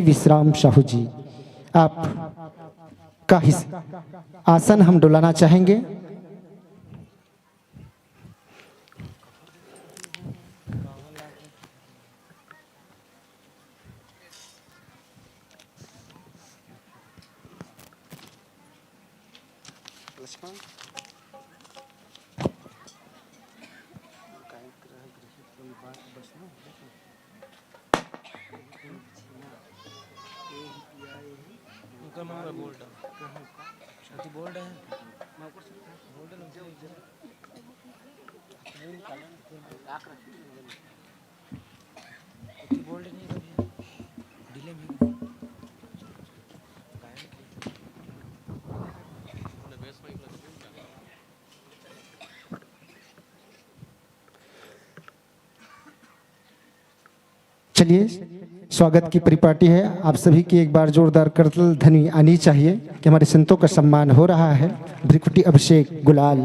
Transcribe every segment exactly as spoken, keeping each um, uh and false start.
विश्राम साहू जी, आप का हिस-, आसन हम डुलाना चाहेंगे। चलिए, स्वागत की परिपाटी है, आप सभी की एक बार जोरदार करतल ध्वनि आनी चाहिए कि हमारे संतों का सम्मान हो रहा है। भ्रिकुटी अभिषेक गुलाल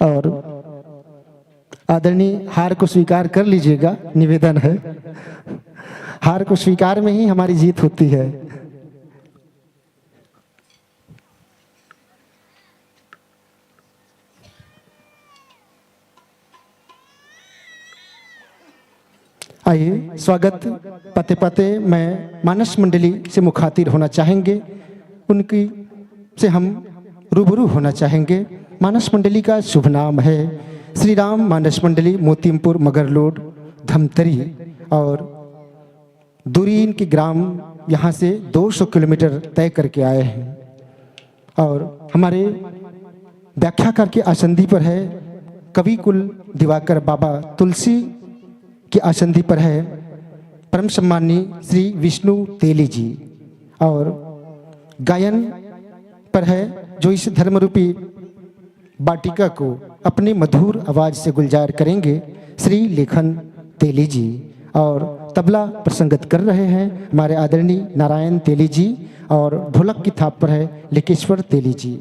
और आदरणीय, हार को स्वीकार कर लीजिएगा, निवेदन है। हार को स्वीकार में ही हमारी जीत होती है। आइए, स्वागत पाते पाते मैं मानस मंडली से मुखातिब होना चाहेंगे, उनकी से हम रूबरू होना चाहेंगे। मानस मंडली का शुभ नाम है श्री राम मानस मंडली, मोतीमपुर, मगरलोड, धमतरी, और दूरी इनके ग्राम यहाँ से दो सौ किलोमीटर तय करके आए हैं। और हमारे व्याख्याकार के आसंदी पर है कवि कुल दिवाकर बाबा, तुलसी के आसंदी पर है परम सम्माननीय श्री विष्णु तेली जी, और गायन पर है जो इस धर्म रूपी वाटिका को अपनी मधुर आवाज से गुलजार करेंगे श्री लेखन तेली जी, और तबला प्रसंगत कर रहे हैं हमारे आदरणीय नारायण तेली जी, और ढोलक की थाप पर है लिकेश्वर तेली जी,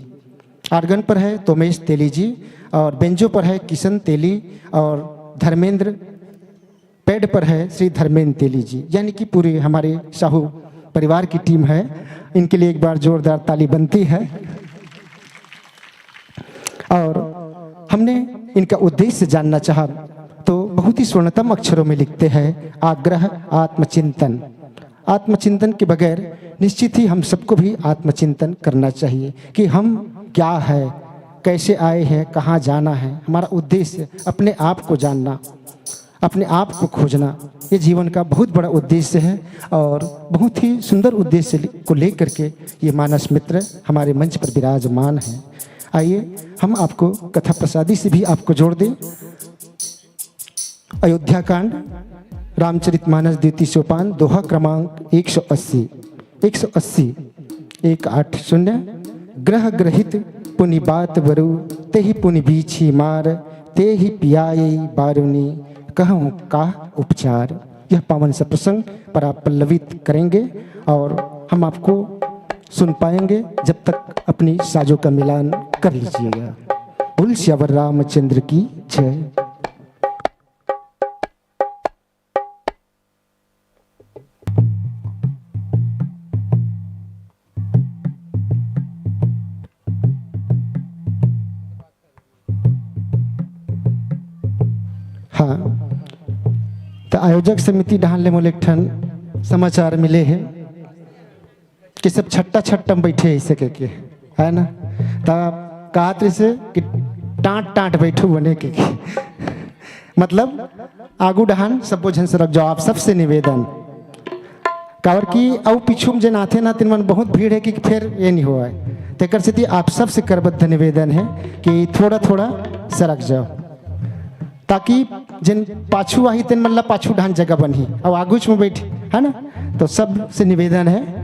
आर्गन पर है तोमेश तेली जी, और बेंजो पर है किशन तेली, और धर्मेंद्र पैड पर है श्री धर्मेंद्र तेली जी, यानी कि पूरे हमारे साहू परिवार की टीम है। इनके लिए एक बार जोरदार ताली बनती है। और हमने इनका उद्देश्य जानना चाहा तो बहुत ही स्वर्णतम अक्षरों में लिखते हैं, आग्रह आत्मचिंतन। आत्मचिंतन के बगैर निश्चित ही हम सबको भी आत्मचिंतन करना चाहिए कि हम क्या है, कैसे आए हैं, कहाँ जाना है, हमारा उद्देश्य, अपने आप को जानना, अपने आप को खोजना, ये जीवन का बहुत बड़ा उद्देश्य है। और बहुत ही सुंदर उद्देश्य को लेकर के ये मानस मित्र हमारे मंच पर विराजमान हैं। आइए, हम आपको कथा प्रसादी से भी आपको जोड़ दें। अयोध्या कांड, रामचरित मानस, द्वितीय सोपान, दोहा क्रमांक एक सौ अस्सी, एक सौ अस्सी, एक आठ शून्य। ग्रह ग्रहित पुनि बात बरु, तेहि पुनि बीछी मार, तेहि पियाई बारुनी, कहूँ का उपचार। यह पावन सत्संग पर आप पल्लवित करेंगे और हम आपको सुन पाएंगे जब तक अपनी साजों का मिलान कर लीजिएगा। बोल सियावर रामचंद्र की जय। हाँ, तो आयोजक समिति डहान ले मोला एक ठन समाचार मिले हे कि सब छट्टा छट्टा में बैठे ऐसे कह के, है ना? तब कहत रहिसे कि टांट टांट बैठो बने के, के। मतलब आगू डहान सब्बो झन सरक जाओ, आप सबसे निवेदन। काबर कि अउ पीछू में जेन आथे ना, तिन मन बहुत भीड़ है कि फेर ये नहीं होवय। तेकर सेती आप सबसे करबद्ध निवेदन है कि थोड़ा थोड़ा सरक जाओ, ताकि जेन पाछू आही तेन मन ला पाछू डहान जगह बनही, अउ आगूच में बैठी, है ना? तो सबसे निवेदन है।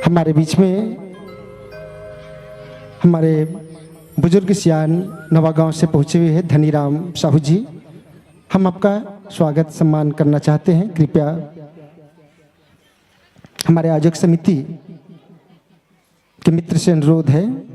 हमारे बीच में हमारे बुजुर्ग सियान नवागांव से पहुंचे हुए हैं धनीराम साहू जी। हम आपका स्वागत सम्मान करना चाहते हैं। कृपया हमारे आयोजक समिति के मित्र से अनुरोध है।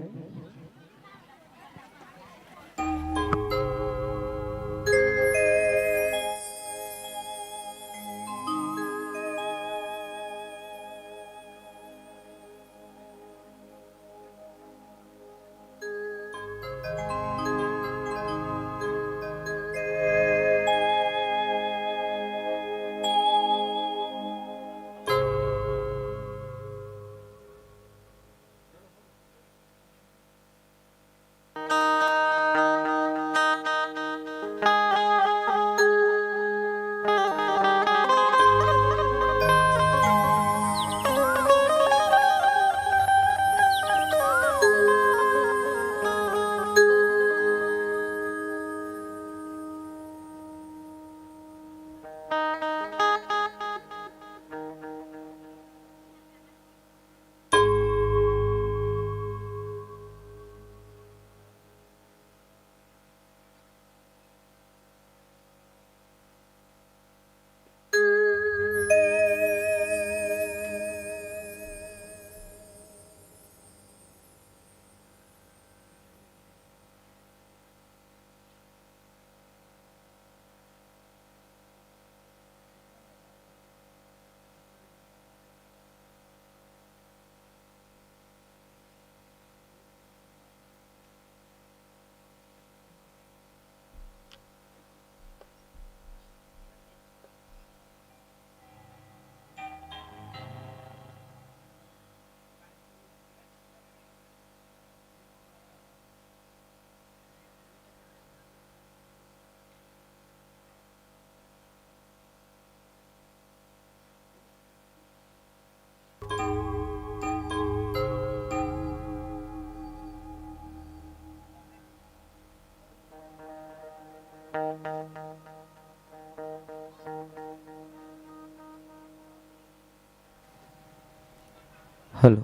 हेलो।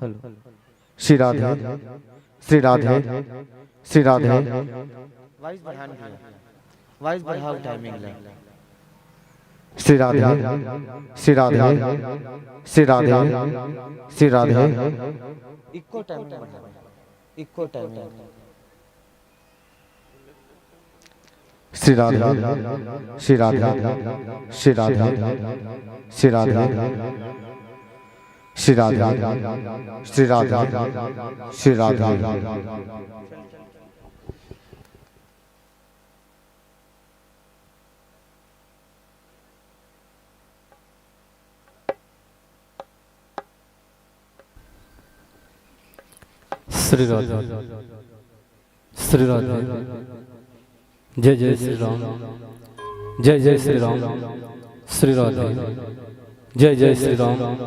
श्री राधे, श्री राधे, श्री राधे। वॉइस बढ़ान भैया, वॉइस बढ़ाओ टाइमिंग ला। श्री राधे, श्री राधे, श्री राधे, श्री राधे। इक्को टाइमिंग बढ़ाओ, इक्को टाइमिंग। श्री राधे, श्री राधे, श्री राधे, श्री राधे, श्री राधे, श्री राधे, श्री राधे। श्री राधे, श्री राधे। जय जय श्री राम, जय जय श्री राम। श्री राधे, जय जय श्री राम।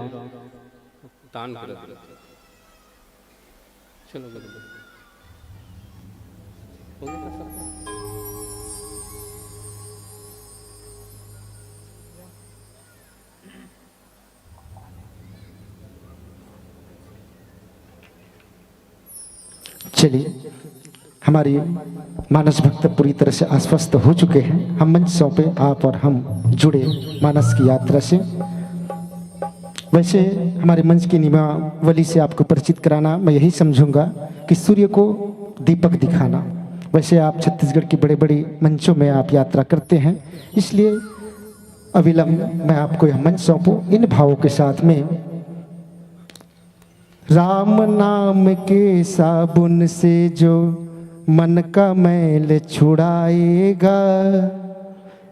दान कर दो। चलो, बोलो। हो गया सब? चलिए, हमारी मानस भक्त पूरी तरह से आश्वस्त हो चुके हैं। हम मंच सौंपे आप और हम जुड़े मानस की यात्रा से। वैसे हमारे मंच की नियमावली से आपको परिचित कराना, मैं यही समझूंगा कि सूर्य को दीपक दिखाना। वैसे आप छत्तीसगढ़ की बड़े-बड़े मंचों में आप यात्रा करते हैं, इसलिए अविलंब मैं आपको यह मंच सौंपूं इन भावों के साथ में। राम नाम के साबुन से जो मन का मैल छुड़ाएगा,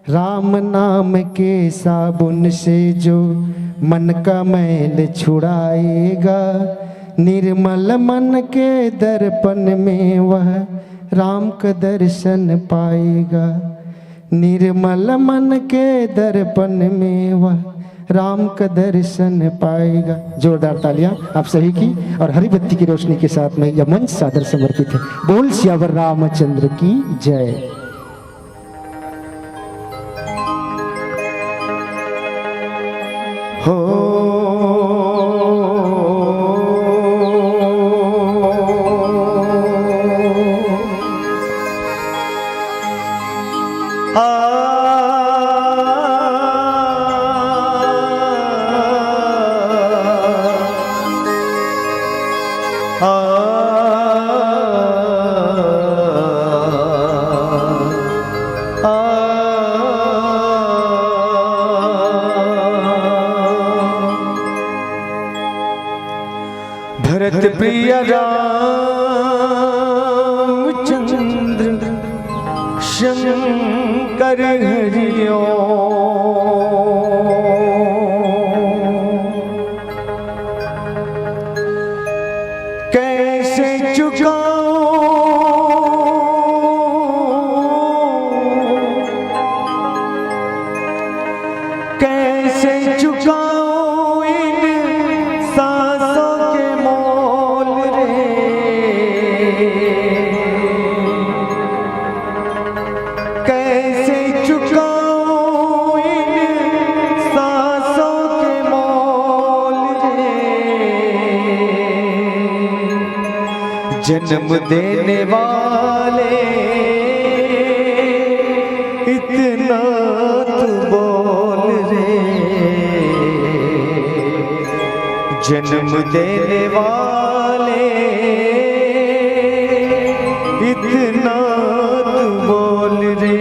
राम नाम के साबुन से जो मन का मैल छुड़ाएगा, निर्मल मन के दर्पण में वह राम का दर्शन पाएगा। निर्मल मन के दर्पण में वह राम का दर्शन पाएगा। जोरदार तालियां आप सभी की और हरी बत्ती की रोशनी के साथ में यह मंच सादर समर्पित है। बोल सियावर रामचंद्र की जय। हो। भक्त प्रिय रामचंद्र शंकर हरि ओम। कैसे चुकाऊं, कैसे चुकाऊं इन सांसों के मोल रे? कैसे चुकाऊं इन सांसों के मोल रे? जन्म देने वाले, इतना तो बोल रे। जन्म देने वाले, इतना तो बोल रे।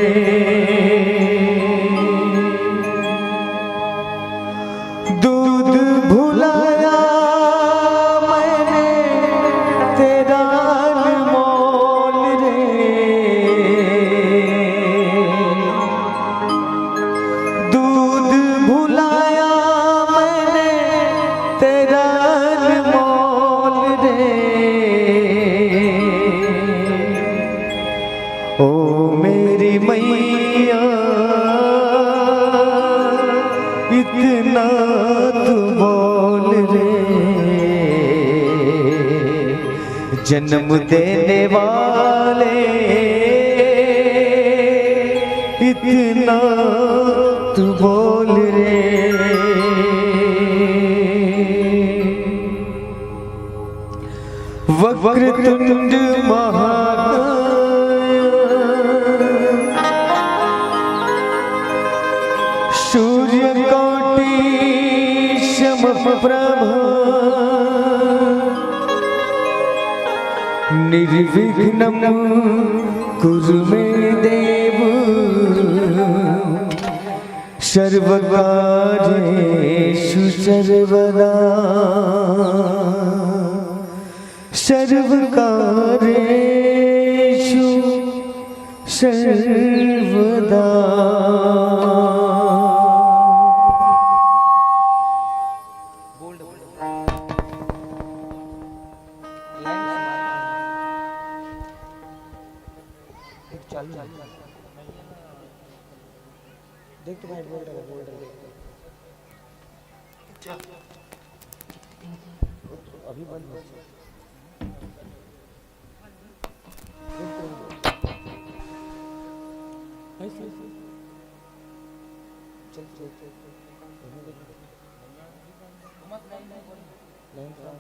दूध भुलाया मैंने तेरा अनमोल रे। दूध भुलाया मैंने तेरा अनमोल रे। ओ मेरी मैया, इतना तू बोल रे। जन्म देने वाले, इतना तू बोल रे। वक्रतुंड महाकाय, सूर्यकोटि समप्रभ, निर्विघ्नं कुरु मे देव, सर्वकार्येषु सर्वदा। सर्वकार्येषु सर्वदा। देख तो भाई, बोल रहा है, बोल रहा है। अभी बंद हो। ऐसे, ऐसे। चल, चल, चल, चल। अभी देख। लाइन से आ।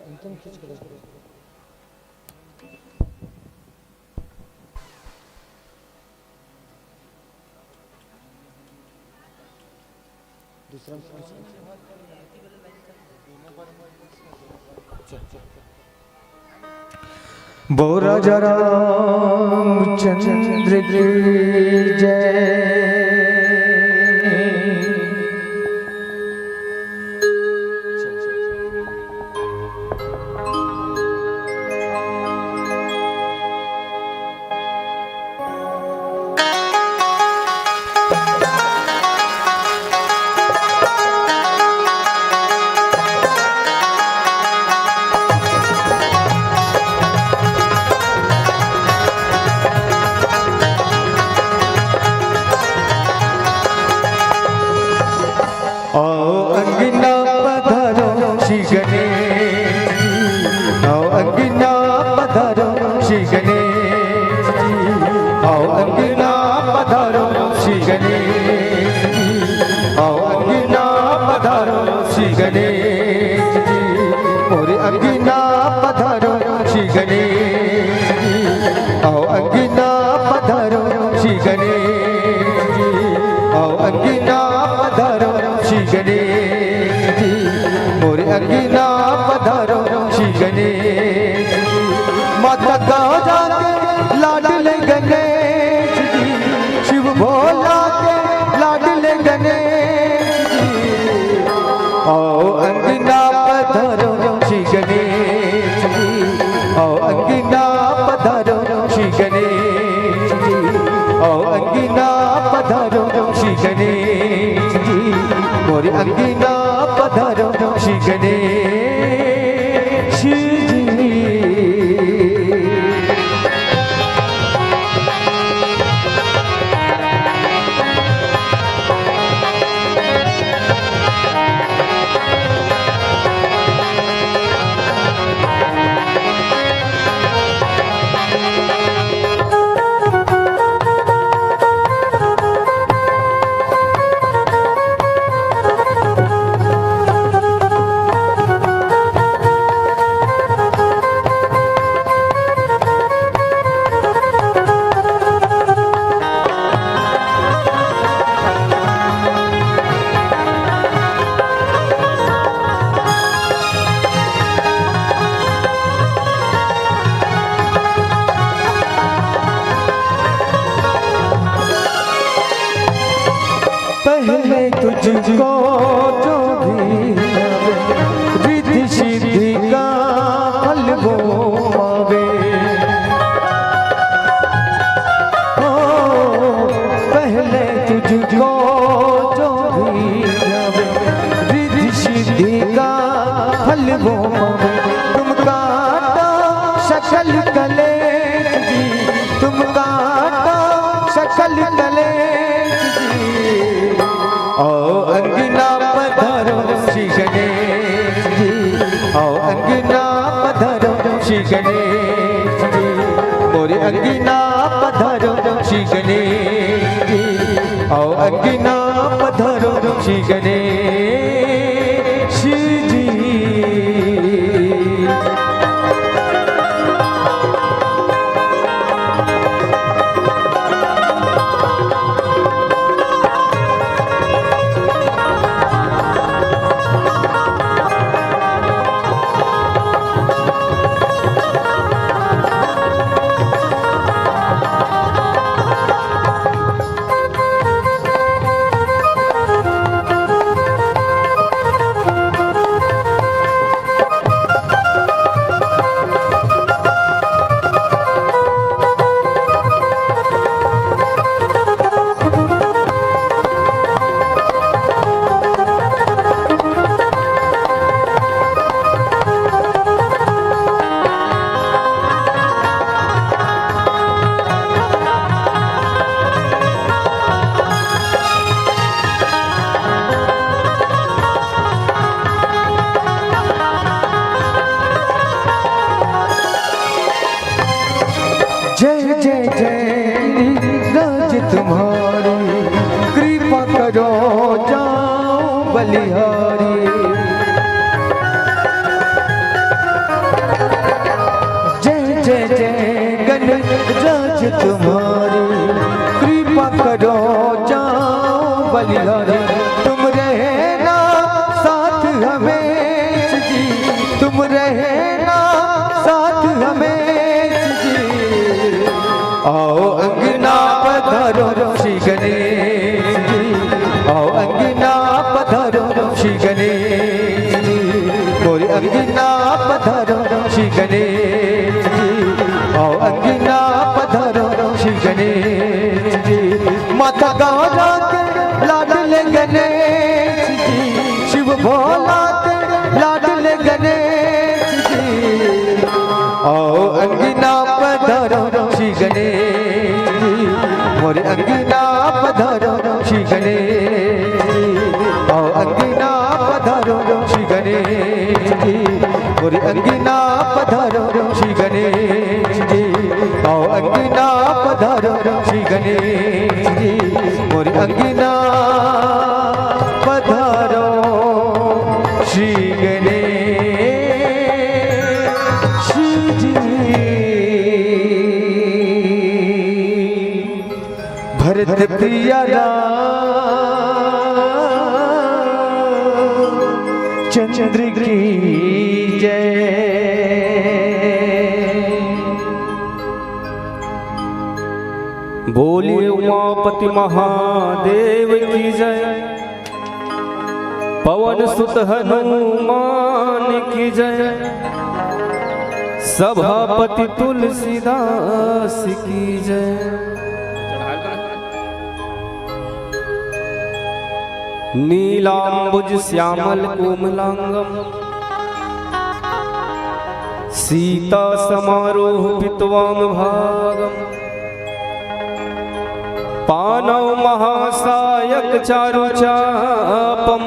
एकदम खींच के देख। दूसरा में कौन सा? अच्छा, अच्छा। बोल राजा रामचंद्र की जय। आओ अंगना पधारो श्री गणेश जी, आओ अंगना पधारो श्री गणेश जी, आओ अंगना पधारो श्री गणेश जी, आओ अंगना पधारो श्री गणेश जी, मोरे अंगना पधारो श्री गणेश जी, आओ अंगना पधारो श्री गणेश जी, आओ अंगना पधारो श्री गणेश जी, मोरे अंगना पधारो श्री गणेश जी। माता गौरा के लाडले गणेश जी, शिव भोला के लाडले गणेश जी, आओ अंगना पधारो श्री गणेश जी, मोरे अंगना पधारो श्री गणेश जी। पहले तुझको जो भी आवे, रिद्धि सिद्धि का फल वो पावे। ओ, पहले तुझको जो भी आवे, रिद्धि सिद्धि का फल वो पावे। तुम काटो सकल कलेश जी, तुम काटो सकल कलेश जी। आओ अंगना पधारो श्री गणेश जी, आओ अंगना पधारो श्री गणेश जी, मोरे अंगना पधारो श्री गणेश जी, आओ अंगना पधारो श्री गणेश जी। जय जय जय राज तुम्हारी, कृपा करो जाऊं बलिहारी। जय जय जय गणराज तुम्हारी, कृपा करो जाऊं बलिहारी। तुम रहना साथ हमें जी, तुम रहना साथ हमें जी। आओ अंगना पधारो श्री गणेश जी, आओ अंगना पधारो श्री गणेश जी, मोरे अंगना पधारो श्री गणेश जी, आओ अंगना पधारो श्री गणेश जी। माता गौरा के लाडले गणेश जी, शिव भोला के लाडले गणेश जी, आओ अंगना पधारो श्री गणेश जी, मोरे अंगना पधारो श्री गणेश जी, आओ अंगना पधारो श्री गणेश जी, मोरे अंगना पधारो श्री गणेश जी, आओ अंगना पधारो श्री गणेश जी, मोरे अंगना पधारो श्री गणेश जी। भरत प्रिया राम चंद्र की जय। बोलिए उमापति महादेव की जय, पवन सुत हनुमान की जय, सभापति तुलसीदास की जय। नीलाम्बुज श्यामल कोमलांगम सीता समारोह पितवाम भागम। पानौ महासायक चारु चापम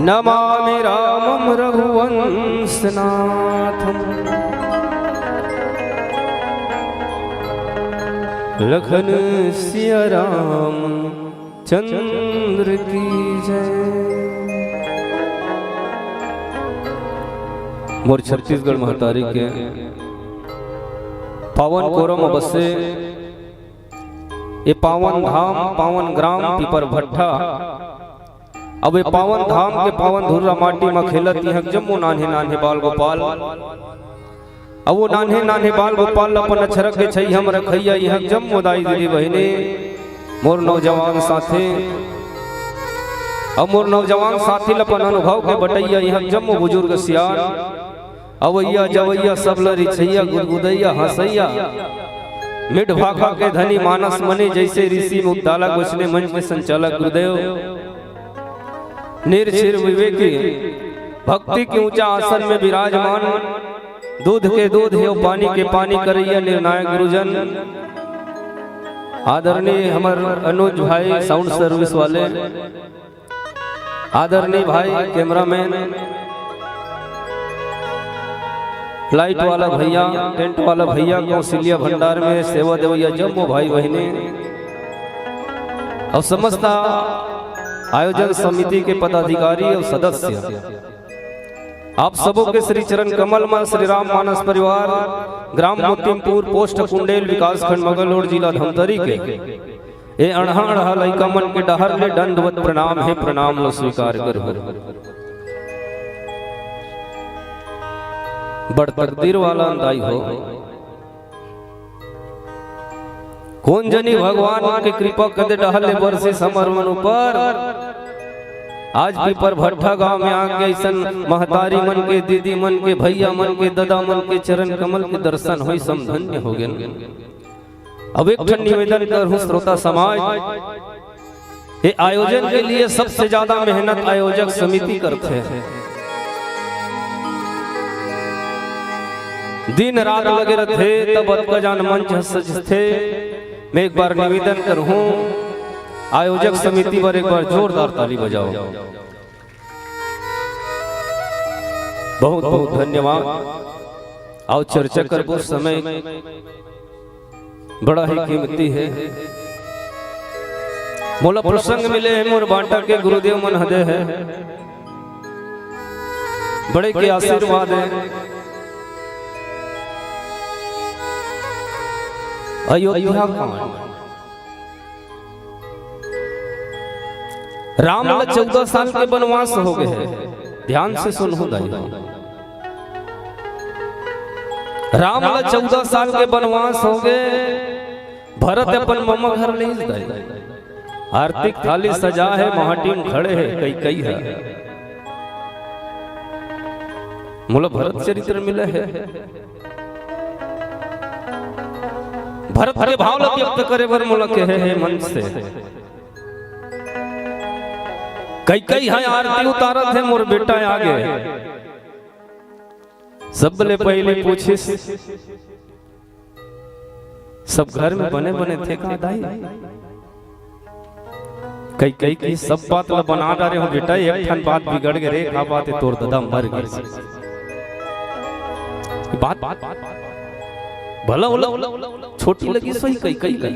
नमामि रामम रघुवंशनाथम। लखन सिया राम चंद्र की जय। मोर छत्तीसगढ़ महतारी के पावन कोरम बसे ये पावन धाम, पावन ग्राम पीपर भट्ठा। अब ये पावन धाम के पावन धुर्रा माटी म खेलत इहाँ जम्मो नान्हे नान्हे बाल गोपाल, अब वो नान्हे नान्हे बाल गोपाल ल अपन अछरक के छइहा म रखइया इहाँ जम्मो दाई दीदी बहिनी, मोर नौजवान साथी, अब मोर नौजवान साथी ल अपन अनुभव के बटइया इहाँ जम्मो बुजुर्ग सियान, अवइया जवइया सब ल रिझइया गुदगुदइया हँसइया, मिठ भाखा के धनी मानस मने जइसे ऋषि मुक्तालक वइसने मंच के संचालक गुरुदेव निरछिर विवेकी भक्ति के ऊंचा आसन में विराजमान, दूध के दूध हे, पानी के पानी करइया निर्णायक गुरुजन, आदरणीय हमर अनुज भाई साउंड सर्विस वाले, आदरणीय भाई कैमरामैन, लाइट वाला भइया, टेंट वाला भइया, कौशल्या भंडार में सेवा देवइया जम्मो भाई बहिनी अउ समस्त आयोजन समिति के पदाधिकारी अउ सदस्य, आप सबो के श्री चरण कमल म श्री राम मानस परिवार, ग्राम मोतिमपुर, पोस्ट कुंडेल, विकासखंड मगलोड, जिला धमतरी के ए अड़हा अड़हा लइका मन के डहर ले दंडवत प्रणाम हे, प्रणाम ल स्वीकार करहू। बड़ तकदीर वाला अंदाई हो। कोन जनी भगवान के कृपा कदे डहर ले बरसिस हमर मन ऊपर। आज पीपर भट्ठा गांव में आके अइसन महतारी मन के, दीदी मन के, भइया मन के, ददा मन के चरण कमल के दर्शन होइस, हम धन्य हो गेन। अब एक ठन निवेदन करहूं श्रोता समाज, ये आयोजन के लिए सबसे ज्यादा मेहनत आयोजक समिति करथे, दिन रात लगे रथे, तब अतका जान मंच सजथे। मैं एक बार निवेदन करहूं, आयोजक समिति बर एक बार जोरदार ताली बजाओ। बहुत बहुत धन्यवाद। आओ चर्चा करबो, समय बड़ा ही कीमती हे। मोला प्रसंग मिले हे, मोर बांटा के गुरुदेव मन ह दे हे, बड़े के आशीर्वाद हे। अयोध्या कांड। राम ला चौदह साल के बनवास हो गे हे। ध्यान से सुनहू दाई हो। राम ला चौदह साल के बनवास हो गे, भरत अपन ममा घर ले दाई। आरती के थाली सजा हे, माटी म खड़े हे कैकई ह। मोला भरत चरित्र मिले हे। भरत के भाव ला व्यक्त करे बर मोला कहे हे मंच से। कैकई ह आरती उतारत हे, मोर बेटा आगे। सबले पहिले पूछिस, सब घर में बने बने थे का दाई? कैकई कहिस सब बात ला बना डारे हों बेटा, एक ठन बात बिगड़ गे रे, का बात हे, तोर ददा मर गे। बात भला ओला छोटी लगिस होही कैकई ला।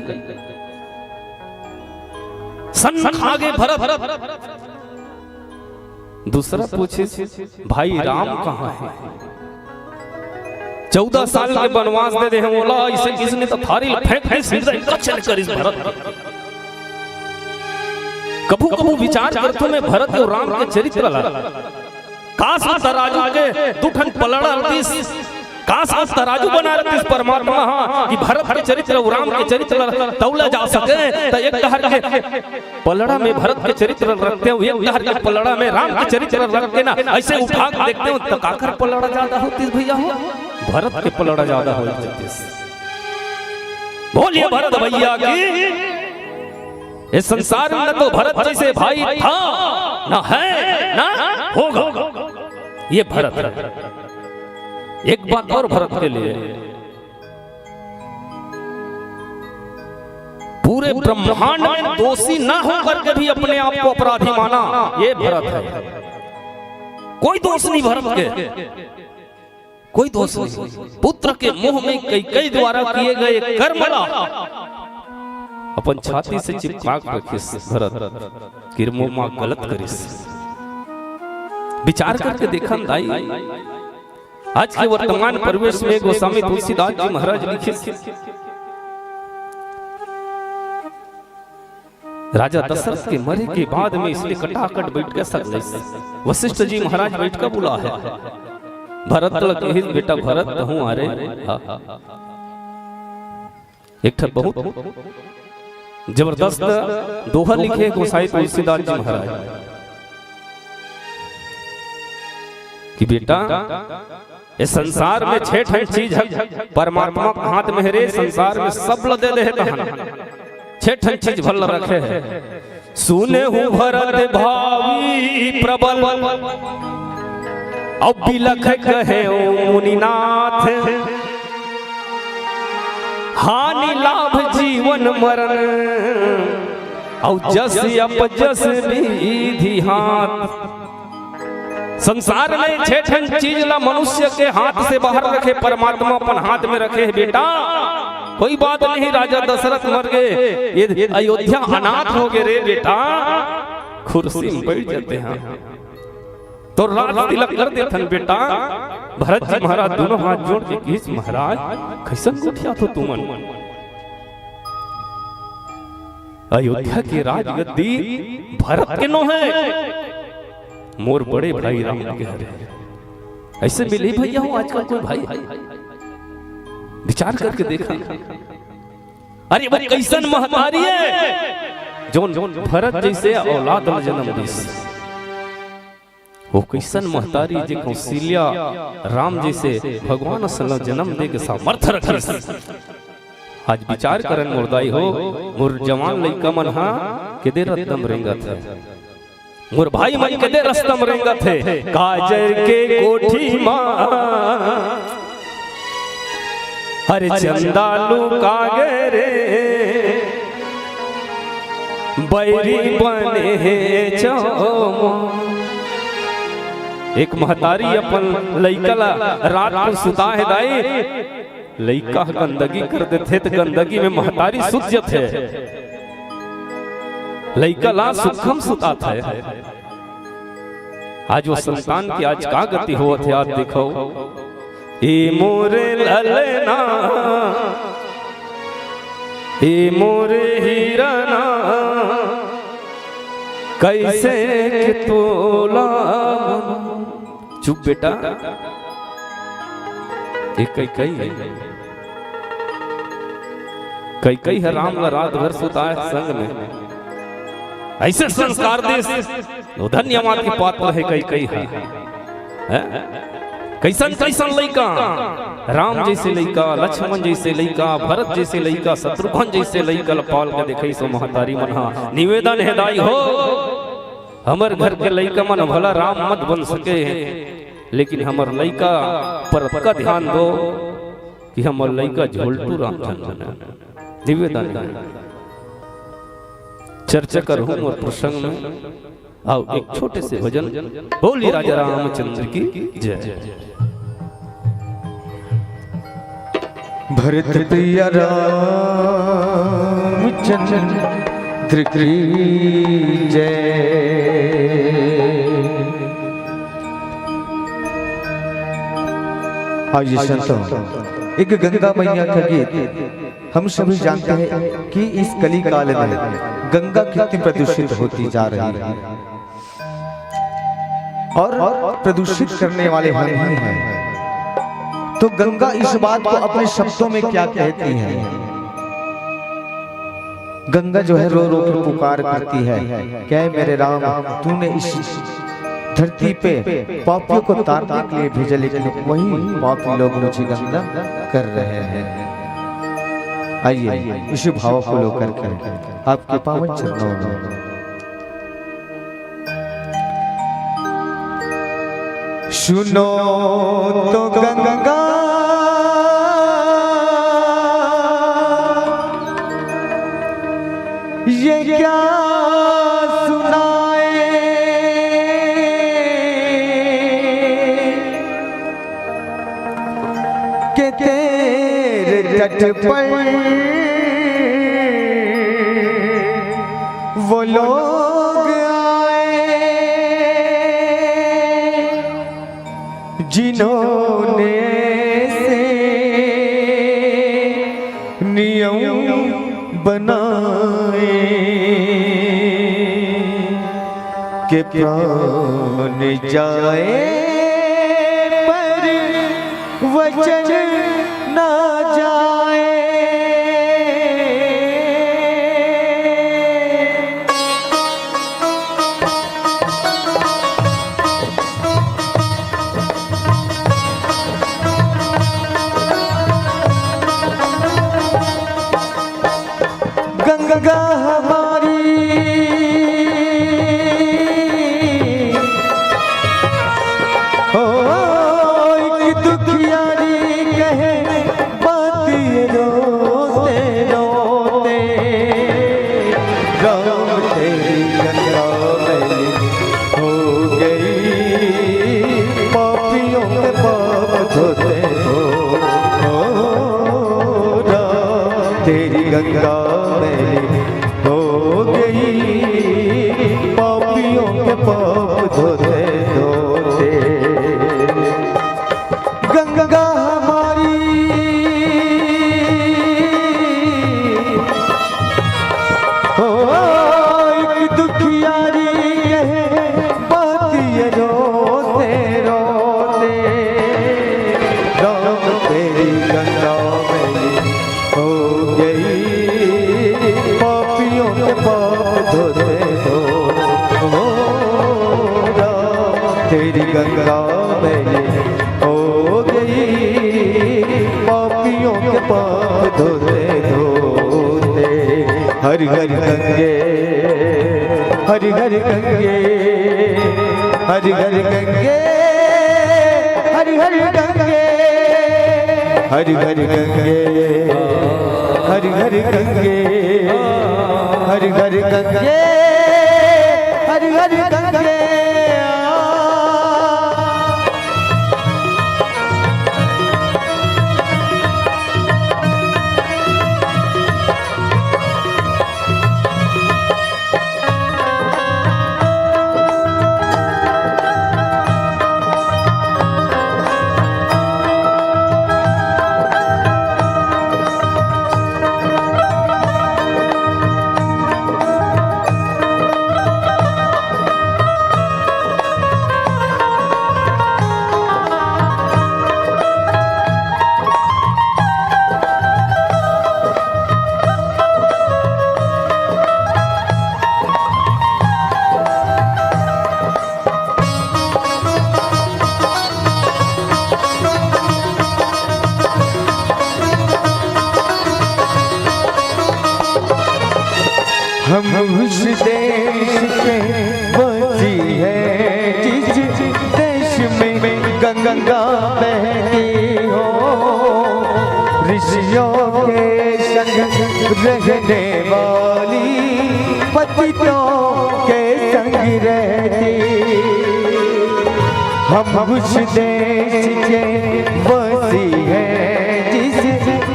सन्न खा गे भरत। दूसरा पूछिस, भाई राम कहाँ हे? चौदह साल के बनवास दे दे हे ओला, अइसे कहिस त थारी ल फेंक दिस, हृदय कचल करिस भरत। कभू कभू विचार करथों मैं भरत अउ राम के चरित्र ला। काश वो तराजू के दू ठन पलड़ा रतिस, काश वो तराजू बना रतिस परमात्मा ह कि भरत के चरित्र अउ राम के चरित्र ला तौला जा सके, त एक डहर के पलड़ा में भरत के चरित्र रखतेंव, एक डहर के पलड़ा में राम के चरित्र रख के ना अइसे उठा के देखतेंव, त काकर पलड़ा जादा होतिस भइया हो? भरत के पलड़ा जादा हो जातिस। बोलिए भरत भइया की। इस संसार में न तो भरत जैसे भाई था, न है, न होगा। ये भरत है। एक बात और भरत के लिए, पूरे ब्रह्मांड में दोषी ना होकर के भी अपने आप को अपराधी माना, ये भरत है। कोई दोष नहीं भरत के, कोई दोष नहीं। पुत्र के मुंह में कैकेयी द्वारा किए गए कर्म ला अपन छाती से चिपका के रखिस भरत, किरमो माँ गलत करिस। विचार करके देखन दाई, आज के वर्तमान परिवेश में गोस्वामी तुलसीदास जी महाराज लिखिस, राजा दशरथ के मरे के बाद में इसने कटाकट बैठ के सगले वशिष्ठ जी महाराज बैठ के बुला है। भरत लग कहिस, "बेटा भरत, तहूँ आ रे।" हाँ। एक ठा बहुत जबरदस्त दोहा लिखे गोसाई तुलसीदास जी महाराज कि बेटा, ये संसार में छह ठन चीज है, परमात्मा के हाथ में है रे, संसार में सब ल दे दे हे तहन, छह ठन चीज भल रखे है। सुने हूँ भरत भावी प्रबल, अब बिलख कहे ओ मुनिनाथ, हानि लाभ जीवन मरण, और जस अपजस विधि हाथ। संसार में छह ठन चीज ला मनुष्य के हाथ से बाहर रखे, परमात्मा अपन हाथ में रखे है बेटा। कोई बात नहीं, राजा दशरथ मर गए, ये अयोध्या अनाथ हो गए रे बेटा, कुर्सी में बैठ जाते हैं। तो राज तिलक कर देथन बेटा। भरत जी महाराज दोनों हाथ जोड़ के कहिस, महाराज, कैसन गोठियाथो तुमन? अयोध्या के राजगद्दी भरत के नो है, मोर बड़े भाई राम के हरे। ऐसे मिली भैया हो आजकल कोई भाई? विचार करके देखा। अरे वो कैसन महतारी है, जोन भरत जैसे औलाद ल जन्म दिस। वो कैसन महतारी जे कौशल्या राम जैसे भगवान असन ल जन्म दे के सामर्थ रखिस। आज विचार करन मोर दाई हो, मोर जवान लइका मन हा केदे रद्दम रेंगत है, मोर भाई मन केदे रस्तम रेंगत है। काजर के कोठी मा अरे चंदा लुका गे रे, बैरी बने हे चौमा। एक महतारी अपन लइका ला रात को सुता है दाई, लइका ह गंदगी कर देथे त गंदगी में महतारी सुत जथे, लइका ला सुखम सुतात है। आज वो संतान की आज का गति होवत हे, आज देखो। ए मोरे ललना, ए मोरे हीरना, कैसे के तोला मन। चुप बेटा, ए कैकेयी, कैकेयी ह राम ला रात भर सुताए संग में, ऐसे संस्कार दिस। वो धन्यवाद के पात्र है कैकेयी ह। हैं? कैसन कैसन लइका, राम जैसे लइका, लक्ष्मण जैसे लइका, भरत जैसे लइका, शत्रुघ्न जैसे लइका ल पाल के देखइस ओ महतारी मन हा। निवेदन है दाई हो, हमर घर के लइका मन भला राम मत बन सके, लेकिन हमर लइका पर का ध्यान दो कि हमर लइका झोलटू राम झन बने। निवेदन है। चर्चा करहूं मोर प्रसंग में। आओ, एक छोटे से भजन। बोली राजा रामचंद्र की जय। भरत प्रिय रामचंद्र की जय। आइए संतों, एक गंगा मैया का गीत। हम सभी जानते हैं कि इस कली काल में गंगा कितनी प्रदूषित होती जा रही है और प्रदूषित करने वाले हम ही हैं। तो गंगा इस बात को अपने शब्दों में क्या कहती है? गंगा जो है रो रो के पुकार करती है, क्या है मेरे राम, तूने इस धरती पे पापियों को तारने के लिए भेजा, लेकिन वही पापी लोग मुझे गंदा कर रहे हैं। आइए, इसी भाव को लेकर के आपके पावन चरणों में। सुनो तो गंगा, ये क्या सुनाए, के तेरे तट पर वो लोग आए, जिन्होंने ऐसे नियम बनाए कि प्राण जाए पर वचन ना जाए। गंगा हमारी, ओ, एक दुखियारी कहे बात ये रोते रोते। राम, तेरी गंगा मैली हो गई, पापियों के पाप धोते धोते। राम, तेरी गंगा मैली हो गई, पापियों के पाप धोते धोते। गंगा हमारी, ओ, एक दुखियारी कहे बात ये रोते रोते। राम, तेरी गंगा मैली हो गई, पापियों के पाप धोते धोते। ओ राम, तेरी गंगा मैली हो गई, पापियों के पाप धोते धोते। हर हर गंगे, हर हर गंगे, हर हर गंगे, हर हर गंगे, हर हर गंगे, हर हर गंगे, हर हर गंगे, हर हर गंगे। हम उस देश के वासी हैं जिस देश में गंगा बहती हो, ऋषियों के संग रहने वाली पतितों के संग रहती। हम उस देश के वासी हैं जिस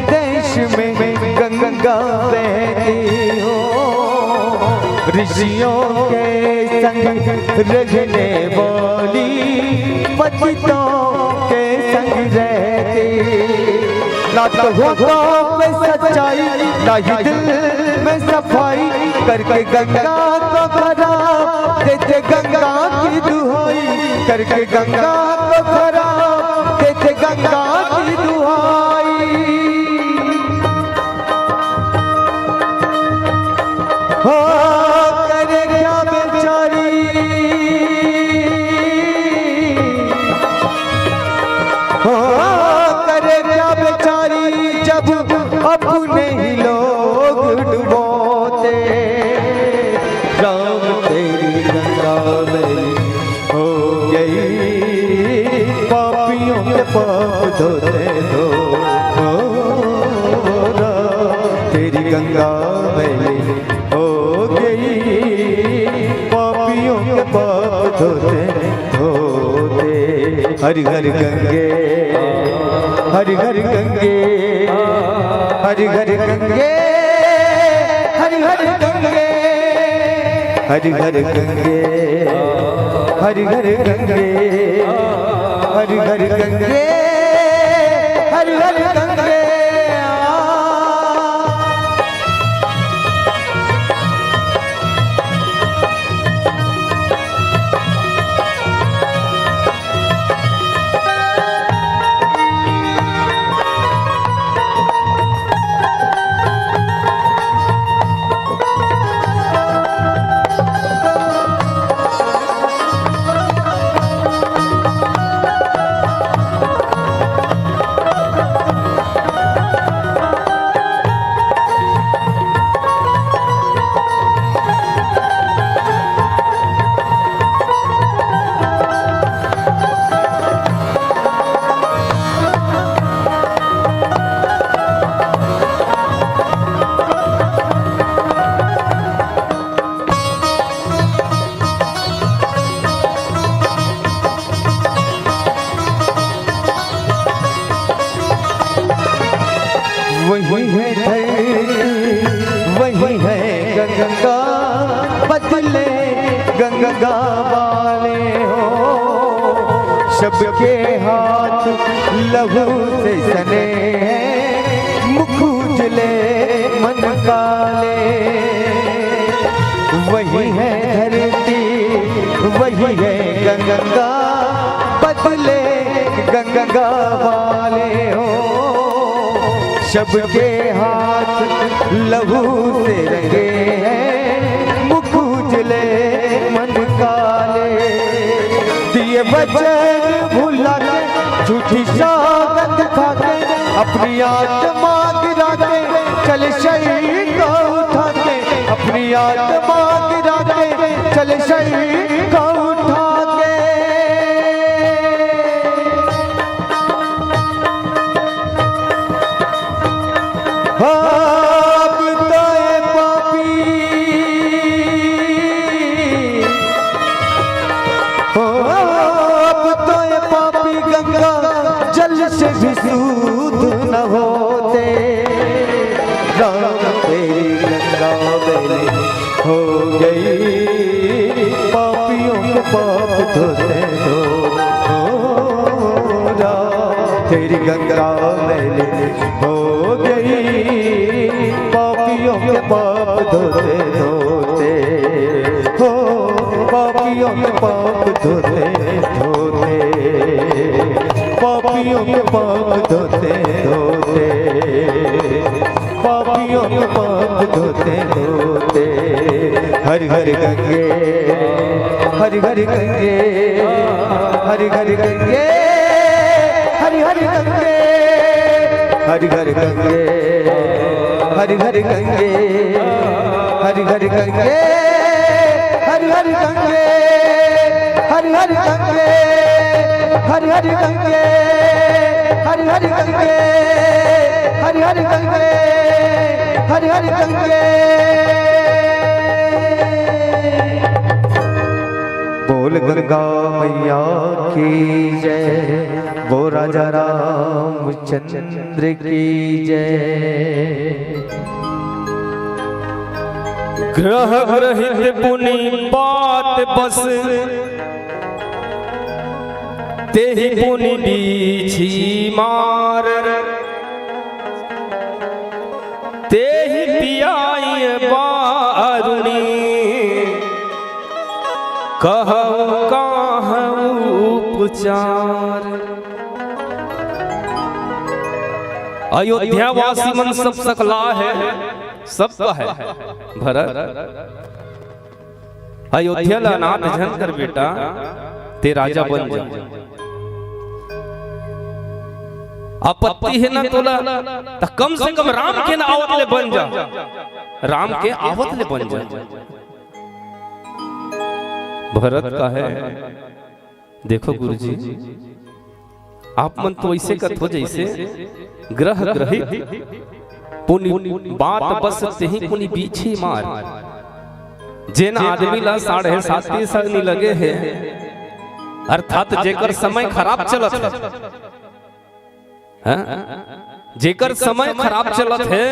देश में गंगा बहती हो, ऋषियों के संग रहने वाली पतितों के संग रहती। ना तो होठों पे सच्चाई, ना ही दिल में सफाई, करके गंगा को खराब देते गंगा की दुहाई, करके गंगा को खराब देते गंगा की दुहाई। हो करे क्या बेचारी, हो करे क्या बेचारी, जब अपने ही धोते धो, धो, धो, तेरी गंगा मैली हो गई, पापियों के पाप धोते धोते। हर हर गंगे, हर हर गंगे, हर हर गंगे, हर हर गंगे, हर हर गंगे, हर हर गंगे, हर हर गंगे, हर हर गंगे। वही है धरती, वही है गंगा, बदले गंगा वाले हो। सबके हाथ लहू से सने हैं, मुख उजले मन काले। वही है धरती, वही है गंगा, बदले गंगा वाले हो। सबके हाथ लहू से रंगे हैं, मुख उजले मन काले। दिए वचन भुला के, झूठी शहादत खा के, अपनी आत्मा गिरा के, चले शहीद को उठा के, अपनी आत्मा गिरा के, चले शहीद को उठा के। अब तो ये पापी, अब तो ये पापी गंगा जल से भी शुद्ध न होते। राम तेरी गंगा मैली हो गई, पापियों के पाप धोते धो। राम तेरी गंगा मैली हो गई, पापियों के पाप धोते धोते। हो, पापियों के पाप धोते धोते, पापियों के पाप धोते धोते, पापियों के पाप धोते धोते। हर हर गंगे, हर हर गंगे, हर हर गंगे, हर हर गंगे, हर हर गंगे, हर हर गंगे, हर हर गंगे, हर हर गंगे, हर हर गंगे, हर हर गंगे, हर हर गंगे, हर हर गंगे, हर हर गंगे। बोल गंगा मैया की जय, बोल राजा रामचंद्र की जय। ग्रह ग्रहित पुनि पात बस, तेहि पुनि बीछि मार। तेहि पियाई बारुनी, कहु काहु उपचार। अयोध्यावासी मन सब सकला हे, सबका हे भरत। अयोध्या ला अनाथ झन कर बेटा, तें राजा बन जा। आपत्ति हे ना तोला, त कम से कम राम के ना आवत ले बन जा। राम के आवत ले बन जा। भरत कहे, देखो गुरुजी, आप मन तो अइसे कथो जइसे ग्रह ग्रहित पुनि बात बस तेहि पुनि बीछी मार। जेन आदमी ला साढ़े साती सगनी लगे हे, अर्थात जेकर समय खराब चलत हे, हाँ? जेकर समय खराब चलत हे,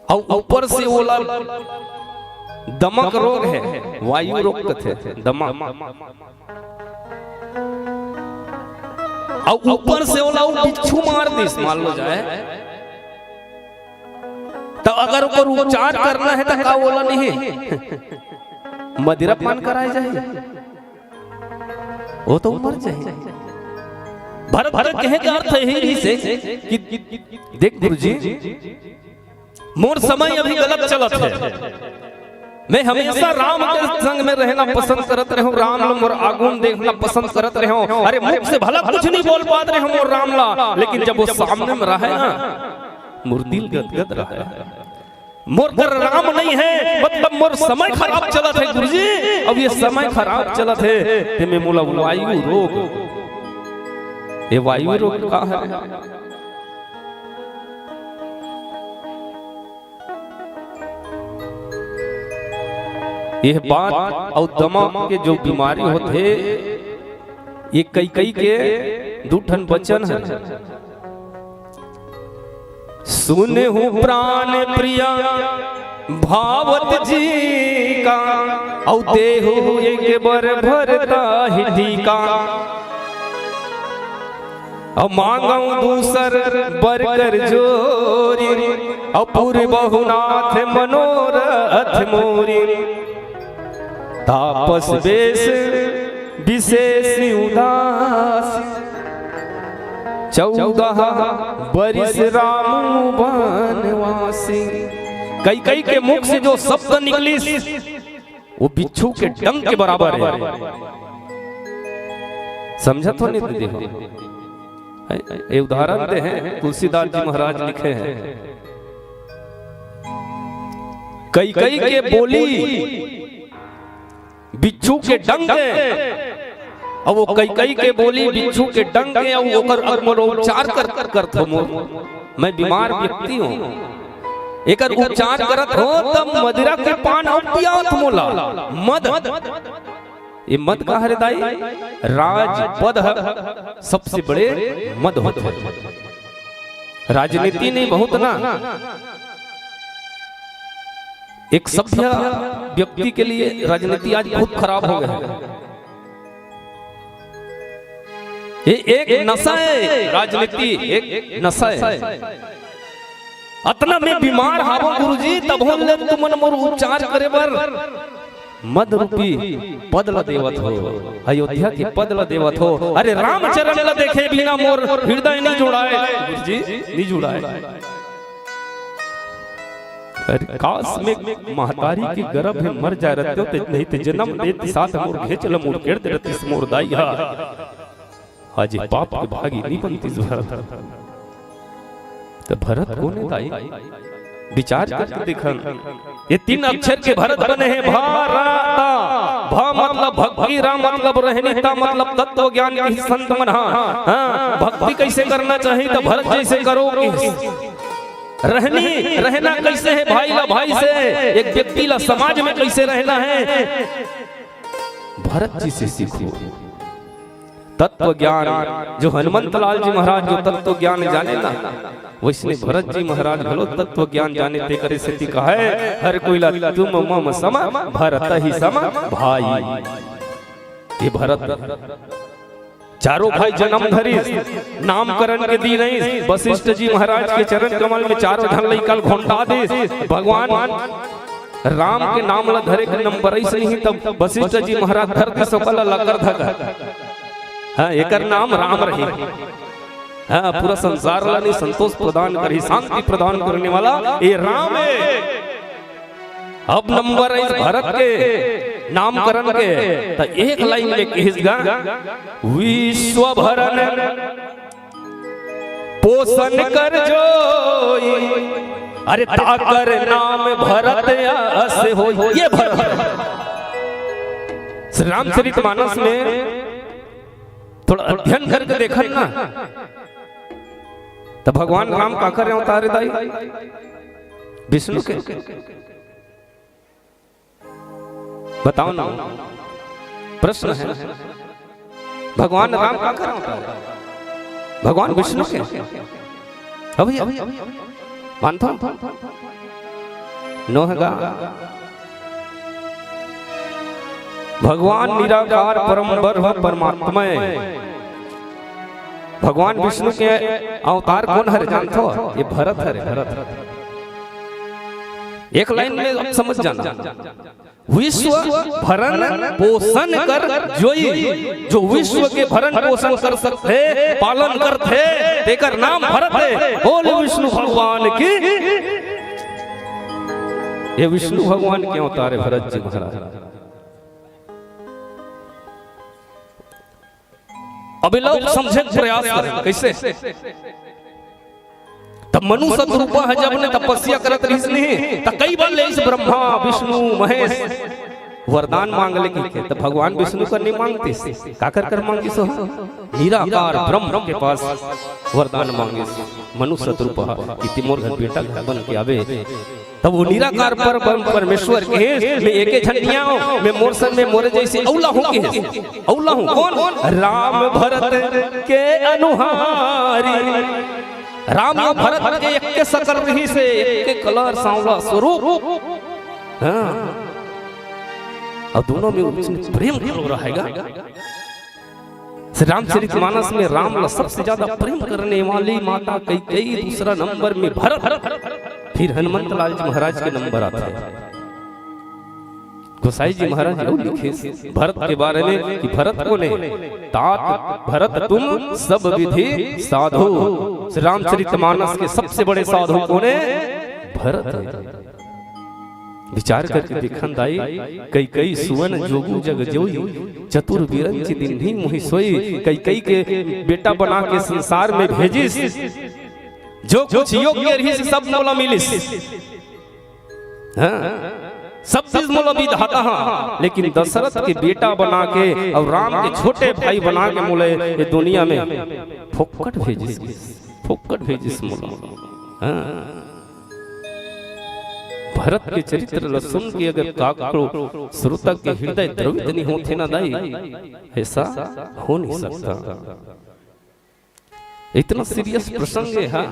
अउ ऊपर से ओला दमक रोग हे, वायु रोग कथे, दमक। अउ ऊपर से ओला वो बिच्छू मार दिस, मान लो जाए, त अगर ओकर उपचार करना हे, त का ओला नहीं मदिरा पान कराए जाही? वो तो मर जाही। भरत के कहे के अर्थ यही रहिस हे कि देख गुरुजी, मोर समय अभी गलत चलत हे। मैं हमेशा राम के संग में रहना पसंद करत रहेंव, राम ल मोर आगू म देखना पसंद करत रहेंव। अरे, मुख से भला कुछ नहीं बोल पात रहेंव मोर राम ला, लेकिन जब वो सामने में रहे ना, मोर दिल गदगद रहे। मोर कर राम नहीं हे, मतलब मोर समय खराब चलत हे गुरुजी। अब ये समय खराब चलत हे, ते में मोला वायु रोग, ये वायु रोग का हे? ये बात अउ दमा के जो बीमारी होथे, ये कई कई के दू ठन बचन हे। सुनहु प्राण प्रिया भावत जी का, अउ देहु एक बर भरता ही टीका। अउ मांगव दूसर बर कर जोरी, अउ पूरबहु नाथ मनोरथ मोरी। तापस बेस विशेष उदास, चौदह बरिस राम बनवासी। कई कई के मुख से जो शब्द निकलिस, वो बिच्छू के डंक के बराबर हे। समझत हो नहीं दीदी हो? ये उदाहरण दे हे, तुलसीदास जी महाराज लिखे हे, कई कई के बोली बिच्छू के डंक हे, अउ वो कई कई के बोली बिच्छू के डंक हे, अउ ओकर अगर मोर उपचार कर, करत हो मोर, मैं बीमार व्यक्ति हंव, एकर उपचार करत हो, तब मदिरा के पान अउ पियावत मोला मद। ये मद का हरे दाई? राजपद ह सबसे बड़े मद होथे। राजनीति नहीं बहुत ना, एक सभ्य व्यक्ति के लिए राजनीति आज बहुत खराब हो गया है। ये एक नशा हे, राजनीति एक नशा हे। अतना मैं बीमार हावंव गुरुजी, तभो ले तुमन मोर उपचार करे बर मद रूपी पद ल देवत हो, अयोध्या के पद ल देवत हो। अरे रामचरण ल देखे बिना मोर हृदय नहीं जुड़ाए गुरुजी, नहीं जुड़ाए। अरे काश मैं महतारी के गर्भ में मर जाए रहतेंव, ते नहीं ते जनम देत साथ मोर घेंच ल मुड़केड़ दे रहतिस मोर दाई हा। आज ये पाप के भागी नहीं बनतिस भरत। त भरत कोन हे दाई? विचार करके देखन, ये तीन अक्षर के भरत बने हे। भा रा ता। भा मतलब भक्ति, रा मतलब रहनी, ता मतलब तत्व ज्ञान के संत मन हा। हाँ, भक्ति कैसे करना चाहिए त भरत जैसे करो कि रहनी, रहना कैसे हे भाई ला भाई से, एक व्यक्ति ला समाज में कैसे रहना हे, भरत जी से सीखो। तत्व ज्ञान, जो हनुमंत लाल जी महाराज जो तत्व ज्ञान जाने ना, वैसने भरत जी महाराज घलो तत्व ज्ञान जाने, ते करे सेती कहे, हर कोई ला तुम मम सम, भरत ही सम भाई। ये भरत चारों भाई जनम धरिस, नामकरण के दिन आइस, वशिष्ठ जी महाराज के चरण कमल में चारों झन लइका ल घोंटा दिस। भगवान राम के नाम ल धरे के नंबर आइस नहीं, तब वशिष्ठ जी महाराज धर दिस ओकर ल लकर धकर। हाँ, एकर नाम राम रही। हाँ, पूरा संसार ला नहीं संतोष प्रदान करही, शांति प्रदान करने वाला ये राम हे। अब नंबर आइस भरत के नामकरण के, त एक लाइन में किहिस गा, विश्व भरन पोषण कर जोई, अरे ताकर नाम भरत अस होई। ये भरत श्री रामचरित मानस में थोड़ा अध्ययन करके देखन ना, त भगवान राम काकर अवतार हे दाई? विष्णु के। बताओ ना, प्रश्न है, भगवान राम काकर अवतार हे? भगवान विष्णु के। अभी मानता हूं, नोहगा। भगवान निराकार परम ब्रह्म परमात्मा हे। भगवान विष्णु के अवतार कोन हरे जानथो? ये भरत हरे, भरत। एक लाइन में आप समझ जाना। विश्व भरण पोषण कर जोई, जो विश्व के भरण पोषण कर सकथे, पालन करथे, तेकर नाम भरत हे। बोल विष्णु भगवान की। ये विष्णु भगवान के अवतार हे भरत जी महाराज। अब ये लोग समझे के प्रयास करें, कैसे? तब मनु सतरूपा हे, जब ने तपस्या करत रहिस नहीं, त कई बार ले इस ब्रह्मा, विष्णु, महेश वरदान मांग ले कहिके, त भगवान विष्णु का नहीं मांगतिस, काकर कर मांगिस हो? निराकार ब्रह्म के पास वरदान मांगिस मनु सतरूपा कि ते मोर घर बेटा बन के आबे। तब वो निराकार पर परमेश्वर कहे, मैं एके झन नइ आंव, मैं मोर संग में मोरे जैसे अउ ला हूं कहे। अउ ला हूं कोन? राम भरत के अनुहारी। राम अउ भरत के एके सकल रहिसे, एके कलर, सांवला स्वरूप। हां। अउ दोनों में प्रेम घलो रहेगा। श्री रामचरितमानस में राम ला सबसे ज्यादा प्रेम करने वाली माता कैकेयी, दूसरा नंबर में भरत, फिर हनुमंत लाल जी महाराज के नंबर आथे। गोसाई जी महाराज अउ लिखे भरत के बारे में कि भरत कोन हे? तात भरत तुम सब विधि साधु। श्री रामचरितमानस के सबसे बड़े साधु कोन हे? भरत हे। विचार करके देखन दाई, कैकेयी सुवन जोगु जग जोई, चतुर बिरंचि दीन्ही मोहि सोई। कैकेयी के बेटा बना के संसार में भेजिस, जो कुछ योग्य रहिस सब मोला मिलिस। हां, सब चीज मोला विधाता हां, लेकिन दशरथ के बेटा बना के अउ राम के छोटे भाई बना के मोला ये दुनिया में फोकट भेजिस, फोकट भेजिस मोला। हां। भरत के चरित्र ल सुन के अगर काकरो श्रोता के हृदय द्रवित नहीं होथे ना दाई, ऐसा हो नहीं सकता। इतना सीरियस प्रसंग हे, हां।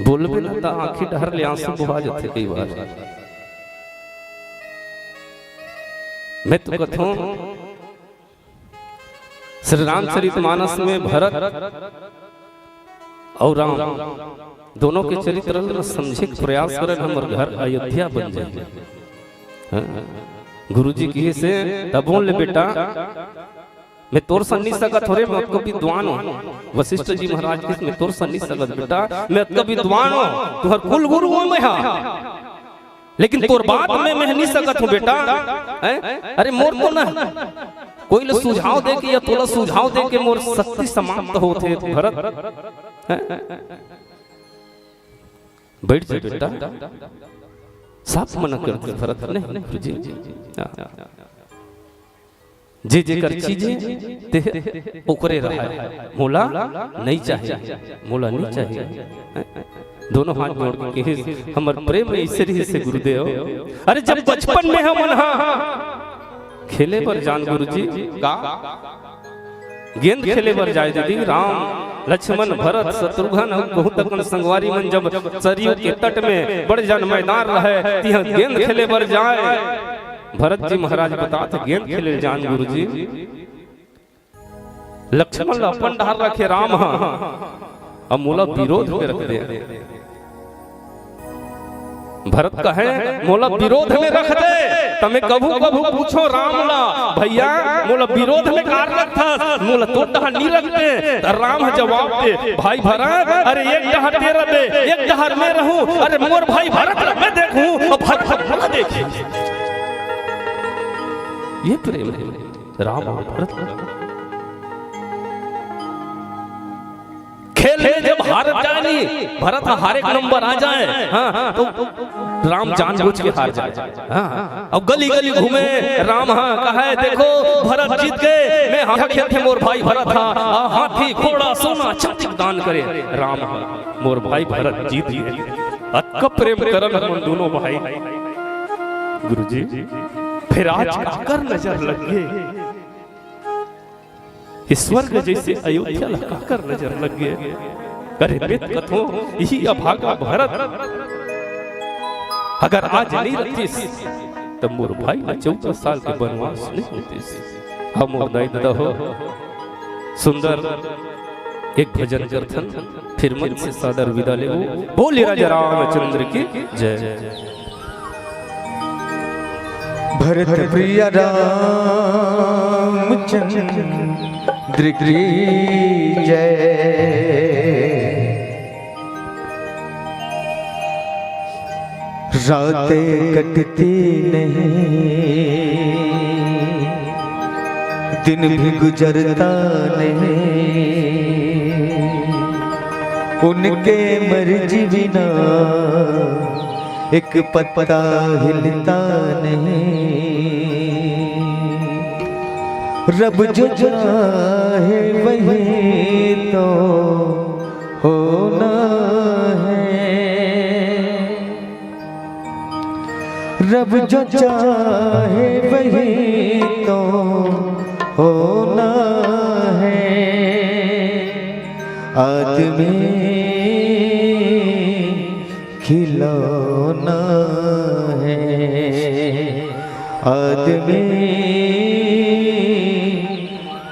बोलबे ना त आंखी डहर ले आंसू बोहा जाथे कई बार। मैं तो कथों, श्री रामचरितमानस में भरत अउ राम दोनों के चरित्र ल समझे के प्रयास करन, हमर घर अयोध्या बन जाए। हां? गुरुजी कहिसे, "तब बोल ले बेटा, मैं तोर सन नहीं सकत हो रे, मैं अतका विद्वान हूं।" वशिष्ठ जी महाराज कहिस, "मैं तोर सन नहीं सकत बेटा, मैं अतका विद्वान हूं, तुंहर कुल गुरु हूं मैं हा।" लेकिन तोर बात में मैं नहीं सकत हूं बेटा। हैं? अरे मोर तो ना कोई ल सुझाव दे के या तोला सुझाव दे के मोर शक्ति समाप्त होथे भरत। हैं? बैठ जा बेटा, साफ मना कर दे भरत। नहीं गुरुजी, हां। जे जेकर चीज हे, ते ओकरे रहय। मोला नहीं चाही, मोला नहीं चाही। दोनों हाथ जोड़ के कहिस, हमर प्रेम ऐसे रहिसे गुरुदेव। अरे जब बचपन में हमन हा खेले बर जान गुरुजी, का गेंद खेले बर जाय दीदी, राम, लक्ष्मण, भरत, शत्रुघ्न अउ बहुत अकन संगवारी मन जब सरयू के तट में बड़ जान मैदान रहय, तिहां गेंद खेले बर जाय। भरत जी महाराज बतात हे, गेंद खेले जान गुरुजी। लक्ष्मण ल अपन डहर रखे राम ह, अब मोला विरोध में रख दे। भरत कहे, "मोला विरोध में रख दे।" त मैं कभू कभू पूछों राम ला, "भैया, मोला विरोध में काबर रखथस? मोला तोर डहर नी रख दे।" त राम ह जवाब दे, "भाई भरत, अरे एक डहर ते रह बे, एक डहर मैं रहूं, अरे मोर भाई भरत ला मैं देखूं, अउ भरत ह मोला देखही।" ये प्रेम हे राम अउ भरत। खेल में जब हार जाए भरत ह हर एक नंबर आ जाए, हाँ, तो राम जानबूझ के हार जाए। हाँ, अब गली गली घूमे राम ह, कहे, "देखो, भरत जीत गए, मैं हाथी खेलथे मोर भाई भरत ह, आ हाथी, घोड़ा, सोना, चांदी दान करे राम ह, मोर भाई भरत जीत गए।" अतका प्रेम करन हमन दोनों भाई। गुरुजी, फेर आज काकर नजर लग गे? ये स्वर्ग जैसे अयोध्या ला काकर नजर लग गे? अरे मैं कथों, यही अभागा भरत अगर आज नहीं रहतिस, तब मोर भाई ला चौदह साल के बनवास नहीं होतिस। हाँ मोर दाई ददा हो, सुंदर एक भजन करथन, फिर मन से सादर विदा लेबो। बोले राजा रामचंद्र की जय। भरत प्रिय रामचंद्र की जय। रात कटती नहीं, दिन भी गुजरता नहीं, उनके मर्जी बिना एक पत्ता हिलता नहीं। रब जो चाहे वही तो होना है, रब जो चाहे वही तो होना है। आदमी खिलौना है, आदमी